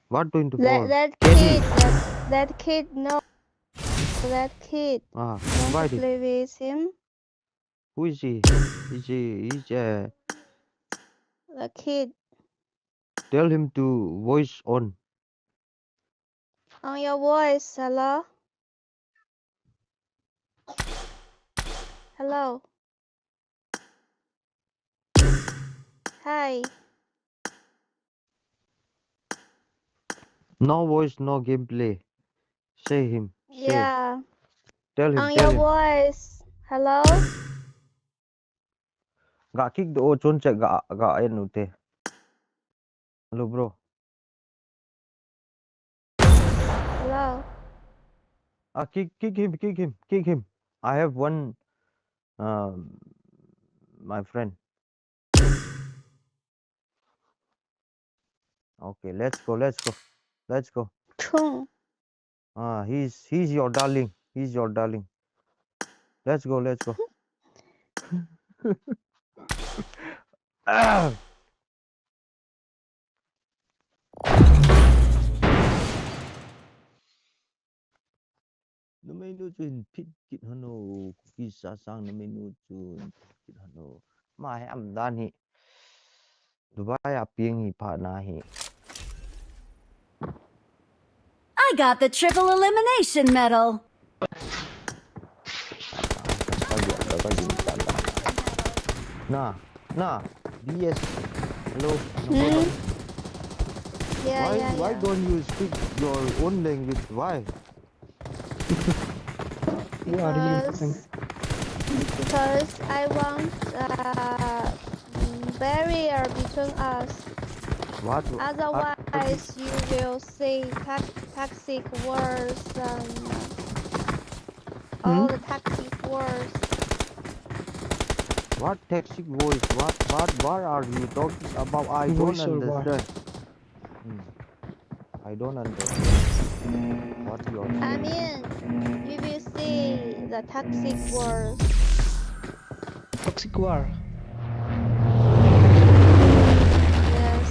What twenty-four? That, that kid, that, that kid, no. That kid. Ah, want to play with him? Who is he? Is he, is, uh, a kid. Tell him to voice on. On your voice, hello? Hello? Hi. No voice, no gameplay. Say him. Say. Yeah. Tell him, on tell your him. Voice. Hello? Ga kick do chun che ga, ga en u te. Hello, bro. Hello. Ah, kick, kick him, kick him, kick him. I have one, um, my friend. Okay, let's go, let's go, let's go. Chung. Ah, he's, he's your darling. He's your darling. Let's go, let's go. Ah. Numei nu chu hin phit kit hon o, Kuki Sasang numei nu chu hin phit kit hon o. Ma he am dan hi. Dubai a piang hi pha na hi. I got the triple elimination medal. Na, na, B S. Hello. Hmm? Yeah, why, yeah, why yeah. Don't you speak your own language? Why? Who are you? Because, because I want, uh, barrier between us. What? Otherwise, you will say to-, toxic words and all the toxic words. What toxic voice? What, what, what are you talking about? I don't understand. Hmm. I don't understand. What you are saying? I mean, you will see the toxic world. Toxic war. Yes.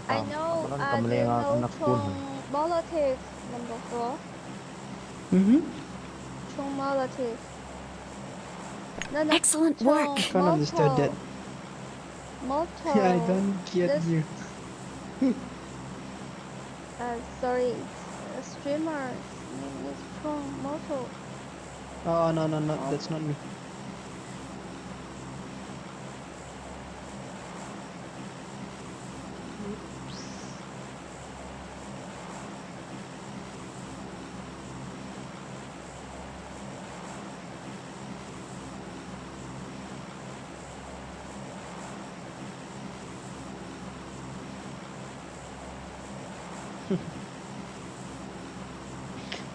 I know, uh, do you know Chung Molotov number four? Mm-hmm. Chung Molotov. No, no, excellent work. Chung Molotov. Can't understand that. Molotov. Yeah, I don't get you. Uh, sorry, it's a streamer. His name is Chung Molotov. Oh, no, no, no, that's not me. Oops.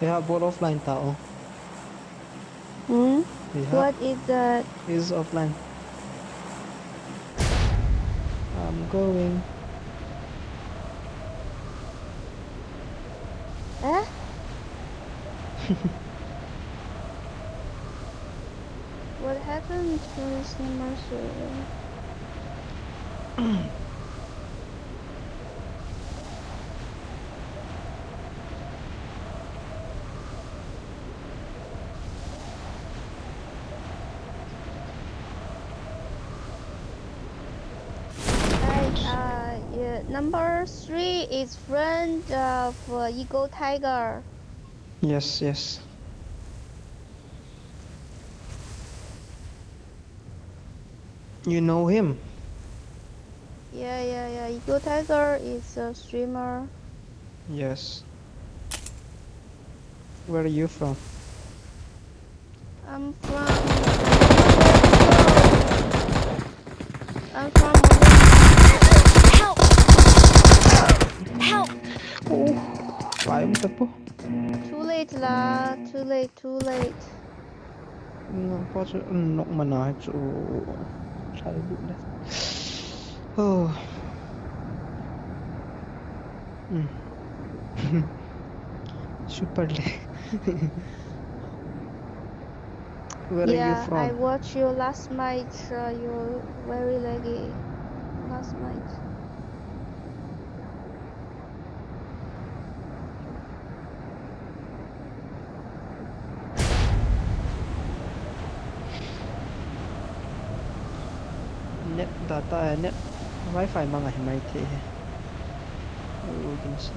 Eiho bol offline ta o. Hmm? What is that? Is offline. I'm going. Eh? What happened to his number server? Number three is friend of uh, Eagle Tiger. Yes, yes. You know him? Yeah, yeah, yeah. Eagle Tiger is a streamer. Yes. Where are you from? I'm from. I'm from. Help! Help! Oh, pai mo tapo. Too late la. Too late. Too late. Ngapa chu nok mana chu. Try do that. Oh. Mm. Super lag. Where are you Yeah, from? I watched your last match. Uh, you're very laggy. Last match. Net data, eh, net Wi-Fi manga hi mai thei he. Oh, can see.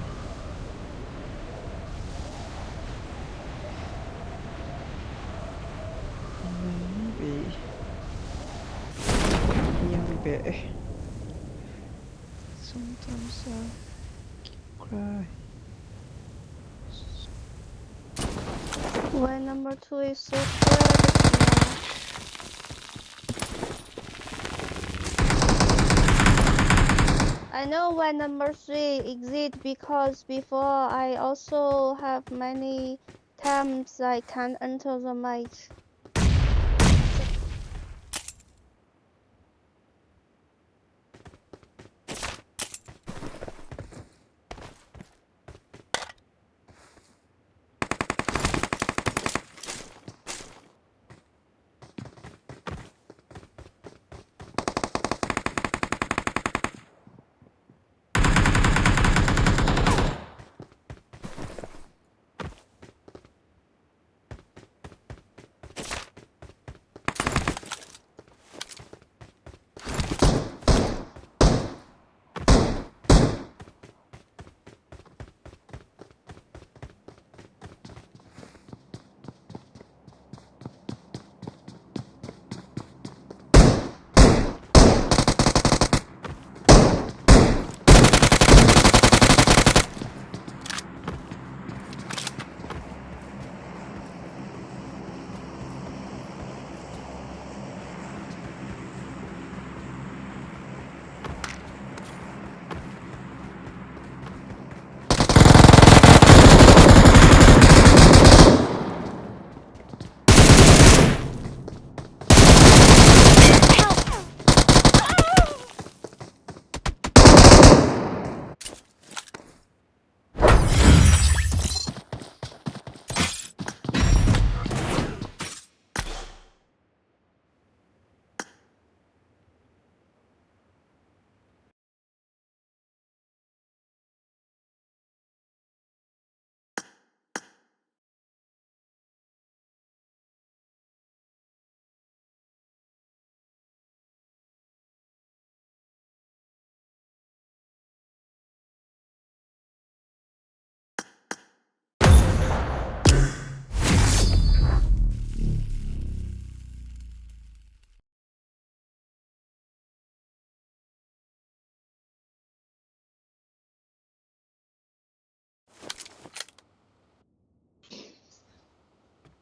Maybe. Yang be, eh. Sometimes I keep crying. Why number two is so quiet now? I know why number three exit because before I also have many times I can't enter the match.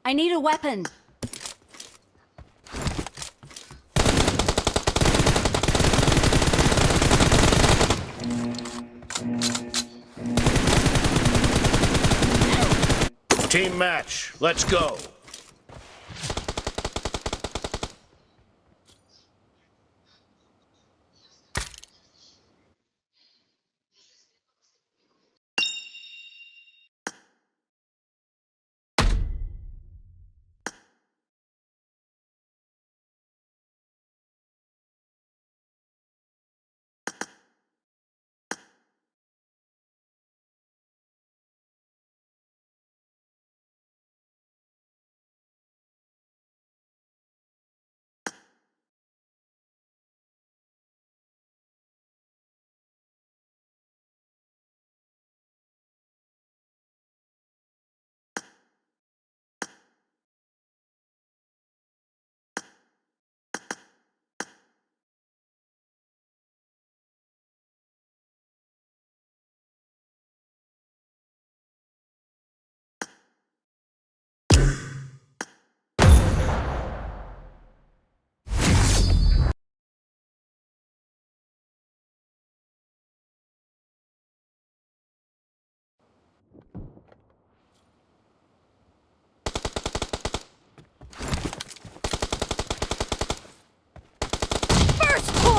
I need a weapon. Team match, let's go.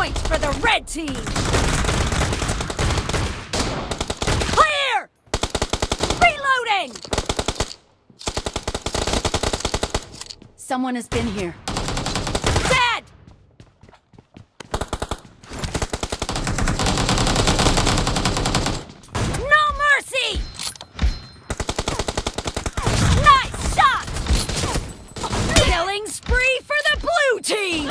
It's for the red team. Clear! Reloading! Someone has been here. Dead! No mercy! Nice shot! Killing spree for the blue team!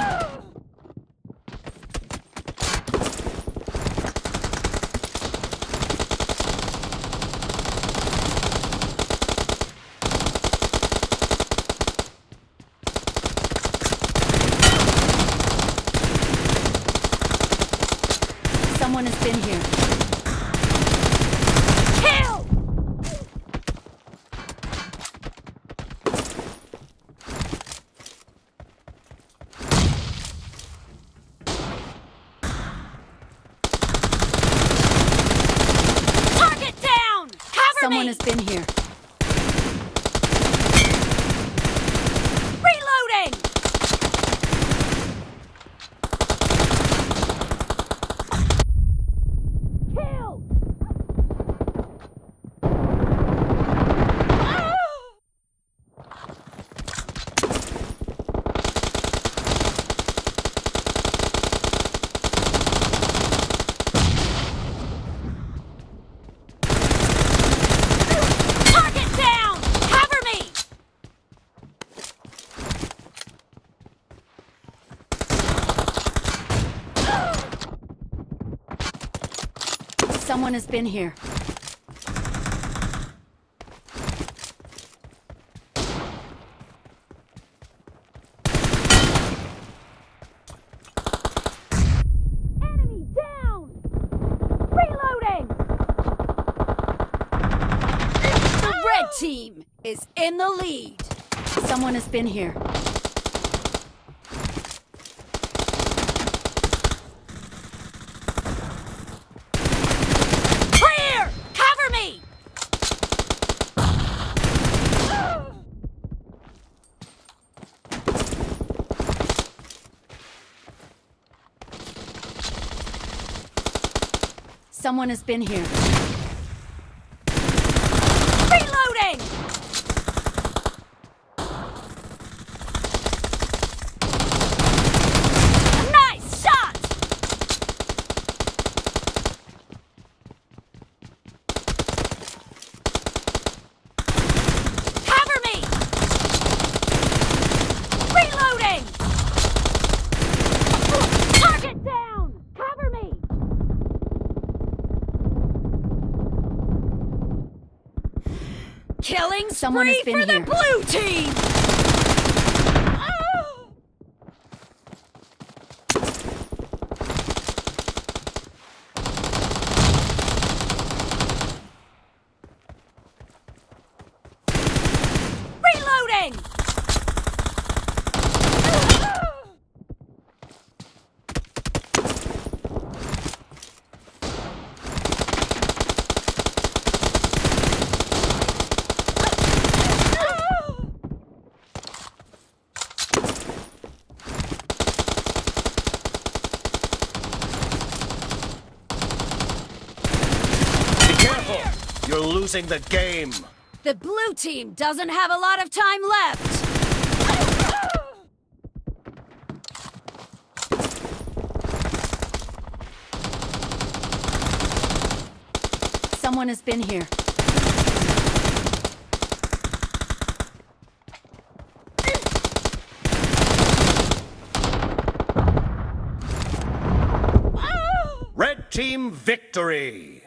Someone has been here. Kill! Target down! Cover Someone me! Has been here. Reloading! Kill! Ah! Target down! Cover me! Someone has been here. Enemy down! Reloading! The red team is in the lead. Someone has been here. Clear! Cover me! Someone has been here. Reloading! Nice shot! Cover me! Reloading! Target down! Cover me! Killing Someone has spree been for the here. Blue team! Oh! Reloading! Be careful! You're losing the game! The blue team doesn't have a lot of time left! Someone has been here. Red team victory!